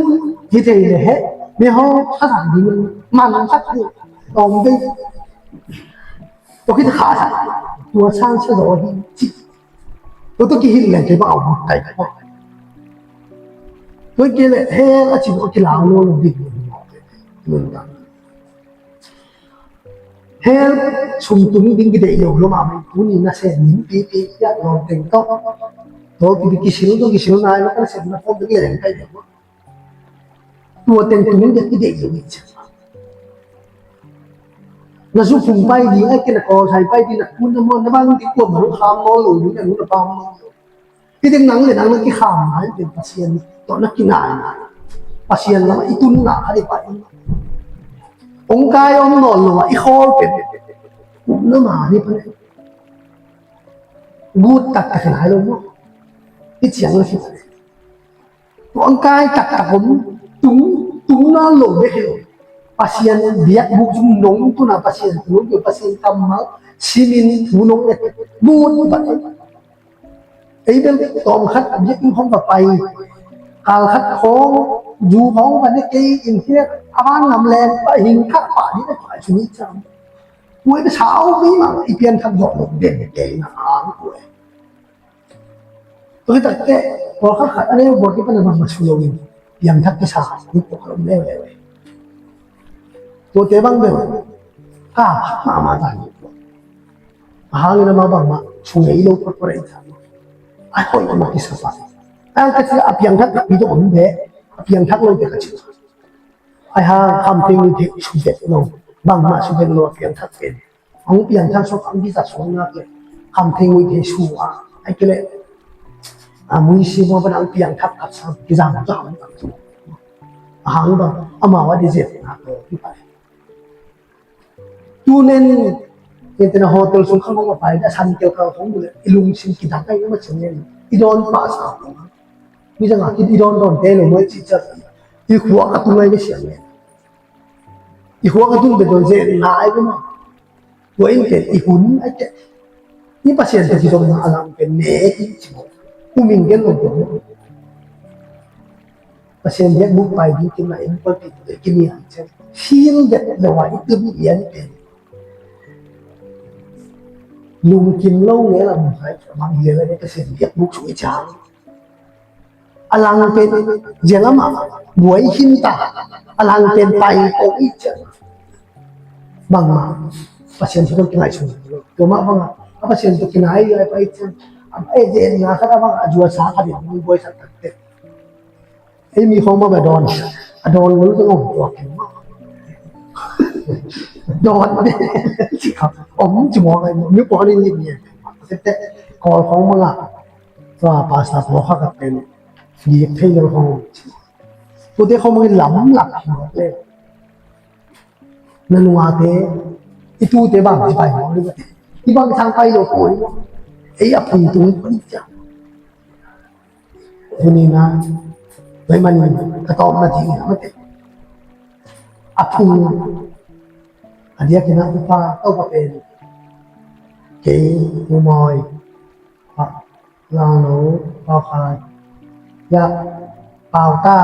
hi thei le he, mi hong kha sang ding, man sak ding, tawm ding. Tua khit kha sa, tua sang sa zaw hi ci. Tua tua kihilh leng kei bang a ut tai kha. Tua kei leh hell a ci tua kilang lo lo dik lo hi mawk. Nun ta. Hell sum tung ding kideih lo lo mah mai. Tuni na sen min pipi ya lawm teng tawh. Tua kipi kisil tua kisil nai lo kan sen na pawm ding leng kai lo. Tua teng tung ding i deih lo i ciang. Na zu phung pai ding, ai kei na kawl sai pai ding, na kun na muan na bang ding kuamah lo kham nawn lo ding, na nu na pa nawn lo. I ding nang le nang na kikham nai ding Pasian tawh na kinai nai. Pasian lam i tun na kha ding pai. Ong kai ong nawn lo a i khawl pen. Uk na ma ni pa ne. Gut tak tak nai lo maw. I ciang na si pa ne. Tua ang kai taktak om, tung, tung nawn lo bek hi lo. Pasian biakbuk zong nong tuna Pasian tung lo, Pasian kammal simin thu nong et, but bat. Ei bel tawm khat biakinn khong va pai, kal khat khong, zu khong va ne kei in hiak, a van ngam leng, pa hing kha pa ni na pa suni cham. Kuai ka sau mi mang, i pian khat zawh lo den kei na ang kuai. Tua hi takteh, pawlkhat khat a neu buak i pan a bangmah su lo in, piangthak kisa, ni pawlkhat om leuleu e. Tuate bang bel, ka phak mahmah ta hi. A hangin amah bangmah, su ngei lo photphot a i ta. A hoih mah kisa pah. A ka ci a piangthak takpi tawh om beh, a piangthak lote ka ci. Ai hang, Kham Theng Muithei su vet lo, bangmah su vet lo a piangthak pen. Hong piangthak suak, hong kizat suak nak le, Kham Theng Muithei su a, ai kei le, a muisi mawh pan hong piangthak khat sa, kizang zang tak tu. A hang bang, amau a di zet nak le, kipai. Tu nen, enten a hotel sung khang hong a pai, a san kel khang hong le, i lungsim kidang ai ma chin nen, i dawn pah sa hong. Mi zang a kid i dawn dawn te lo, mai ci chat. I khua ka tung ai ni siang nen. I khua ka tung be dawn zen na ai be ma. Tua in pen i hun ai te. I Pasian te kidong na a lang pen ne i ci mo. Kum in gen lo tua mo. Pasian biakbuk pai ding kim na in pulpit te kim i an chen. Feel that the way it could be an pen. Lungkim lo nge lam hai bang hian a Pasian biakbuk sung i chang. A lang pen zia lamah buai khin ta, a lang pen pai ko i ciang. Bangmah Pasian thu tawh kingaihsun lo. Tua mah bangah a Pasian tawh kinai lai pai ciang. A zetna khat a bangah a zuasa khat in hong buaisak takte. Ei mi khawng mah beh dawn, a dawn lo tawh ngom tuak khin. Dawn beh ci kha om ci mawk ai mi pawh ni ni ni. Tete kawl khawng mah ngah. Tua pastor pawlkhat khat pen gik thei lo khawng ci. Tuate khawng mah in lamlak hi mawk le. Na nungate i tute bang ci pai mawk le. I bang sang pai lo ko i mawk. Ei a phung tung pai ciang. Tuni na, tua ahih manin ka tawpna ding hi a mate. A phung a diakin a upa, ka upa pen Kei, U Mawi, Pa Launo, Pa Khai, ya, Pauta,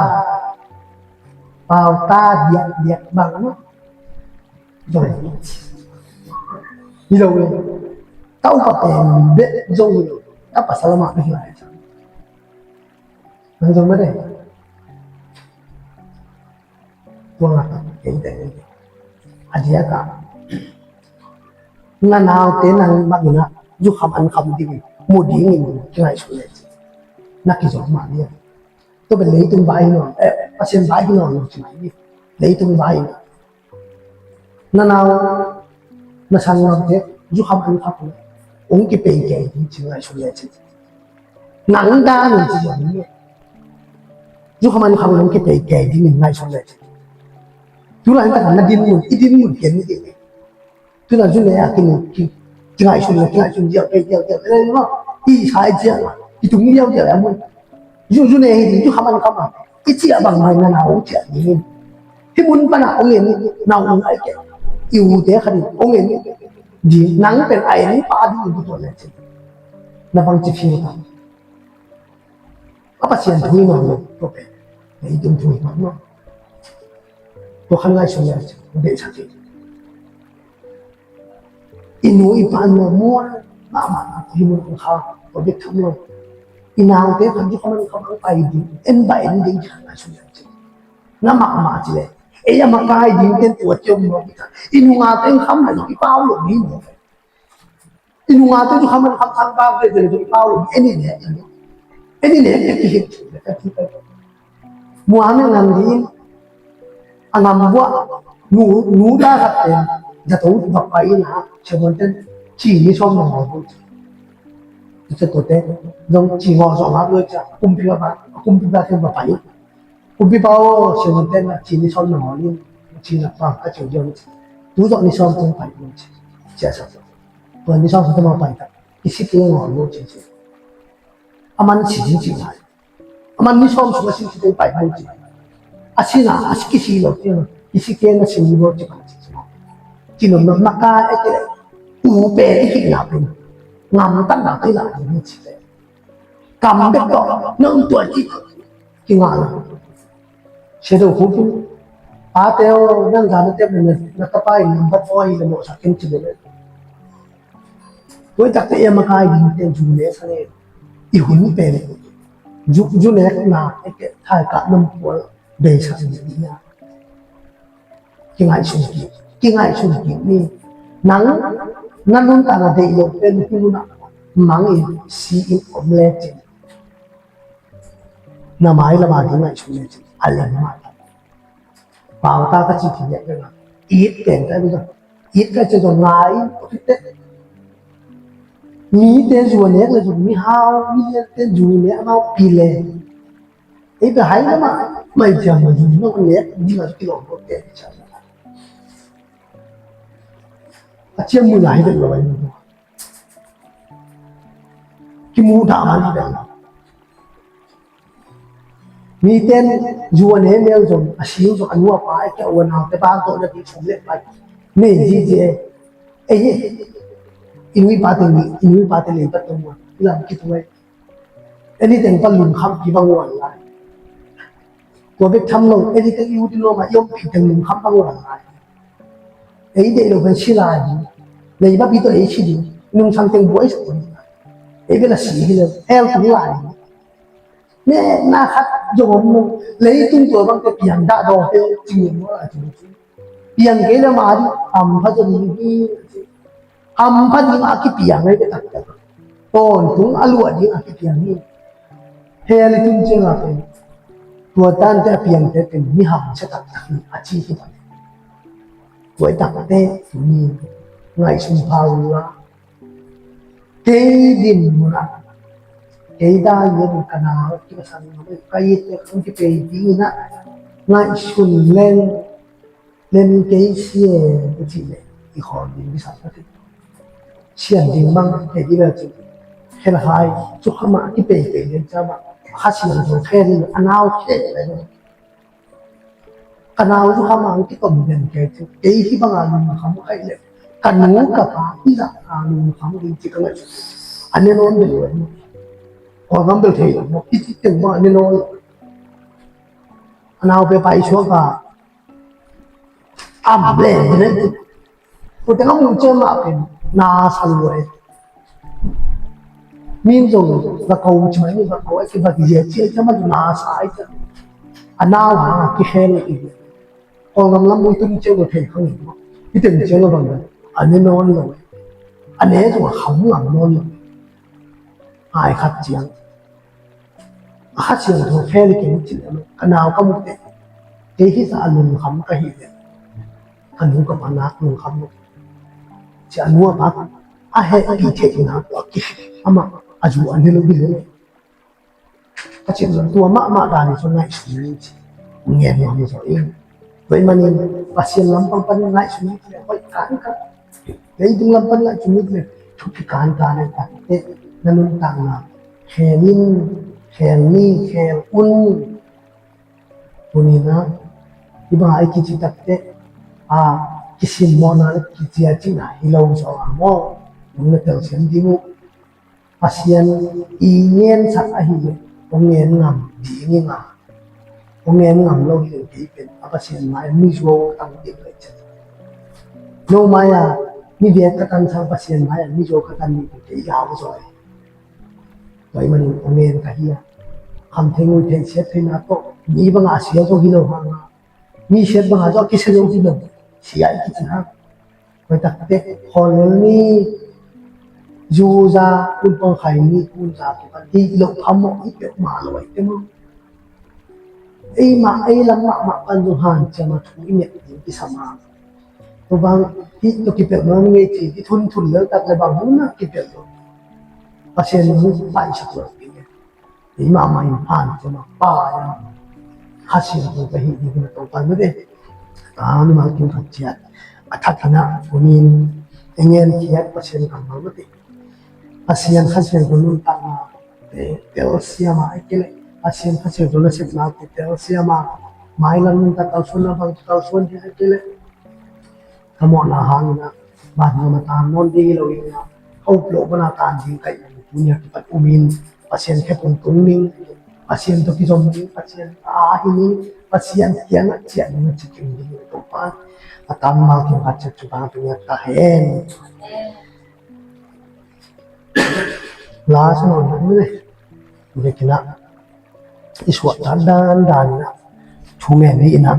Pauta diakdiak bang mah. Zong hi lo. Taupa pen bek zong hi lo. Tapa salama bek hi lai. Nang zong mah dei. Tua ngah tak kei te. A diak a, na naute nang bangin a zukham an kham ding, mu dingin kingaihsun le ci. Na kizom mah ding. Tua pen leitung vai hi nawn, eh, Pasian vai hi nawn lo ci mai ding. Leitung vai hi nawn. Na nau, na sanggamte zukham an kham, hong kipei kei ding ci ngaihsun le ci. Nang dan un ci zong hi. Zukham an kham, hong kipei kei ding in ngaihsun le ci. Tu lai tak na din mun, i din mun ken ni ding. Tu na zu ne a kin ki, kingaihsun le, kingaihsun ziau, kei ziau, ziau, le ma, i sai ziau, i tung ziau, ziau, mun. Zu, zu ne hi ding, zukham an kham a. I ciah bangmah in na nau hong ciah ding in. Hih mun pan a hong en, nau hong ai kei. I ute khat in hong en ding, nang pen a en pa ding in tua le ci. Na bang ci fiu ta. A Pasian thu hi nawn lo, tua pen. Leitung thu hi nawn lo. Tua khan ngaihsun le ci, beisa ci. I nu i pa in mual mahmah a, i mun kha, tua bek tham lo. I naute khan zukham an kham, hong pai ding, en bang en ding ci khan ngaihsun le ci. Na mahmah ci le. Ei a makai ding ten tua ciang maw, i nungate in kham lai zong i pau lo ding maw. I nungate zukham an kham sang bang ve ve zong i pau lo ding, en i nek, en i nek, en i nek. Muhammed ngam ding, a ngam buah, nu, nu ta khat pen, zato va pai in a, Sia Muan ten, ci ni sawm na ngawl buh ci. Tua te, zong ci ngawl sawm ngap lo ci a, kumpipa, kumpipa ten va pai. Kumpipa aw, Sia Muan ten a, ci ni sawm na ngawl in, ci na pa, a ci diam ci. Tu zong ni sawm teng pai buh ci. Cia sa. Tua ni sawm teng ma pai ta. I si teng ngawl buh ci ci. A man si ding ci ngai. A man ni sawm sung a si, si teng pai buh ci. A si na, a si kisi lo ci. I si teng a si ni buh ci pa ci ci. Ci nom nom na ka e te. U pe i ki na pen. Ngam tan na kai la ni ci te. Kam bek tawh, nong tua ci, kingah lo. Sia Do Khup in, pate aw, nang za na tep na, na tapa in number four hi le mawhsak kei ci le. Tua takte i a makai dingte zu ne sa le. I hun pen. Zu, zu nek na, e ke, thai ka nam pual, beisa ni ya. Kingaihsun kik, kingaihsun kik ni. Nang, na nuntak na deih lo pen, nuntak mangin si in om lecin. Na mailam a ding ngaihsun lecin. A lem mah. Pauta ka ci kik lecin. It pen ka ding. It ka ci zong ngai, ko kite. Mite zu a nek le zong mihau, mite zu nek amau pi le. Ei bia hai na ma, mai ciang ma zu na nek, ding a kilawm ko te. A ciang mu lai vet lo ai mu. Kimu dah man vet lo. Miten zu a ne neu zong, a siu zong, a nu a pa, a kia u a nau te bang tawh na ti sum le pai. Nei zi zi e. Ei, ei, i nu i pa te ni, i nu i pa te lei pat tong ua, i lam ki tong ai. Ei ni teng pan lungkham ki bang ua lai. Tua bek tham lo, ei ni teng i u ti lo ma, i om pi teng lungkham bang ua lai. Ei deih lo pen si lai ding. Lei bang pi tawh ei si ding. Nungsang teng buai sa ding. Ei bek la si hi lo, hell tung lai ding. Nekna khat zong om lo. Leitung tua bangte piang dah daw peuh ci ngen maw a ci lo ci. Piang kei le mah ding hampha zaw ding hi a ci. Hampha ding a kipiang ahi ve taktak. Tawntung a luah ding a kipiang hi. Hell i tun ciang a pen tua tante a piangte pen mi hamsia taktak hi a ci hi bang. Tua i takte tuni ngaihsun pha uh la. Kei din mun ah, kei dai in ka na, ki ka san, ka it, ka kipei ding in ah, ngaihsun leng, leng kei sia, ka cih leh, i khawm ding, i san ka cih. Sian ding bang, kei ding a cih. Khen hai, cu kha mah, kipei kei ding ca mah, kha sian ding, khen, a nau khen leng. Ka nau zu kha mang kitom den kei cu, kei hi banga lungkham khaih le, Ka nu ka pa i zah a lungkham ding ci ka ngaihsun. A ne nawn bel lo. Kawlgam bel thei lo. I ci teng bang a ne nawn lo. A nau pe pa i suak a am le ne. Ko teng a mu ciang mah pen na sa lo e. Min zong va ko ci mai, min va ko a ki va ki zia ci a ci a ma na sa a ci a. A nau hang a kikhel i. Kawlgam lam muitun ciang lo thei khang in. I teng ciang lo bang a ne nawn lo. A ne zong a kham ngam nawn lo. Ai khat ciang. A Kha Siangtho khel i keng cin a lo. Ka nau ka mu teh. Kei hi sa a lungkham ka hi teh. Ka nu ka pa nak lungkham lo. Ci a nu a pa a heh pi thei na tua ki. Ama a zu a ne lo bi lo. Ka cih tua mahmah dan in ngaihsun ni ci. Ngen nuam zaw ing. Tua ahih manin Pasian lampang pan ngaihsun ni ci. Hoih kan ka. Leitung lampang ngaihsun ni ci. Thupi kan ka nei tak te. Na nuntakna khel in, khel ni, khel un. Tuni-in ah hih bang a i kici tak te. A, kisimmawhna le kiciacihna hi lo zaw a maw. Nung na telsiam ding uh. Pasian i ngensak ahih leh hong ngen ngam ding ing a, hong ngen ngam lo hi leh kei pen a Pasian mai-ah mizuau ka tan ding ka hi ciat. No mai-ah mi biak ka tan sang Pasian mai-ah mizuau ka tan ding kei lau zaw hi. Tua ahih manin hong ngen ka hi a, kham thei ngui thei siat theihna tawh mi bangah a sia zo hi lo hang a, mi siat bangah zo a kisia zo hi lo. Sia i kici hang. Hoih tak teh, khawl lel ni, zu za, kun pang khai ni, kun za, kun pang ti, i lo phamawh, i peuhmah lo, i peuhmah. Ei mah, ei lam mahmah pan zong hanciam a thu i nget ding kisam a. Tua bang, hih tawh kipelh lo ni ngei ci, i thunthun lel tak le bang hun ah kipelh lo. Pasian in hong paisak lo ding. Ei mahmah in hanciam a, pai a, Kha Siangtho ka hih ding hi na tawh pai mate. Ka mimal kim khat ciat a thak hi na, kunin i ngen khiat Pasian kammal mate. Pasian Kha Siangtho nuntakna te telsiam a, ahih kei leh Pasian Kha Siangtho nasepna te telsiam a, mailam nuntak kalsuanna bang kalsuan ding ahih kei leh ka mawhna hangin ah van gam a tan nawn ding hi lo in ah, ka up loh pan a tan ding ka hi in, tuni a kipat um in, Pasian khe tungtung ning, Pasian tawh kizom ning, Pasian a hi ning, Pasian kiangah ciah ning a ci kim ding hi Topa. A tan mal kim khat ciat cu bang tuni a ta hen. Last one ni le. Vekin ah i suahtak dandan in ah, thu ngen hi in ah,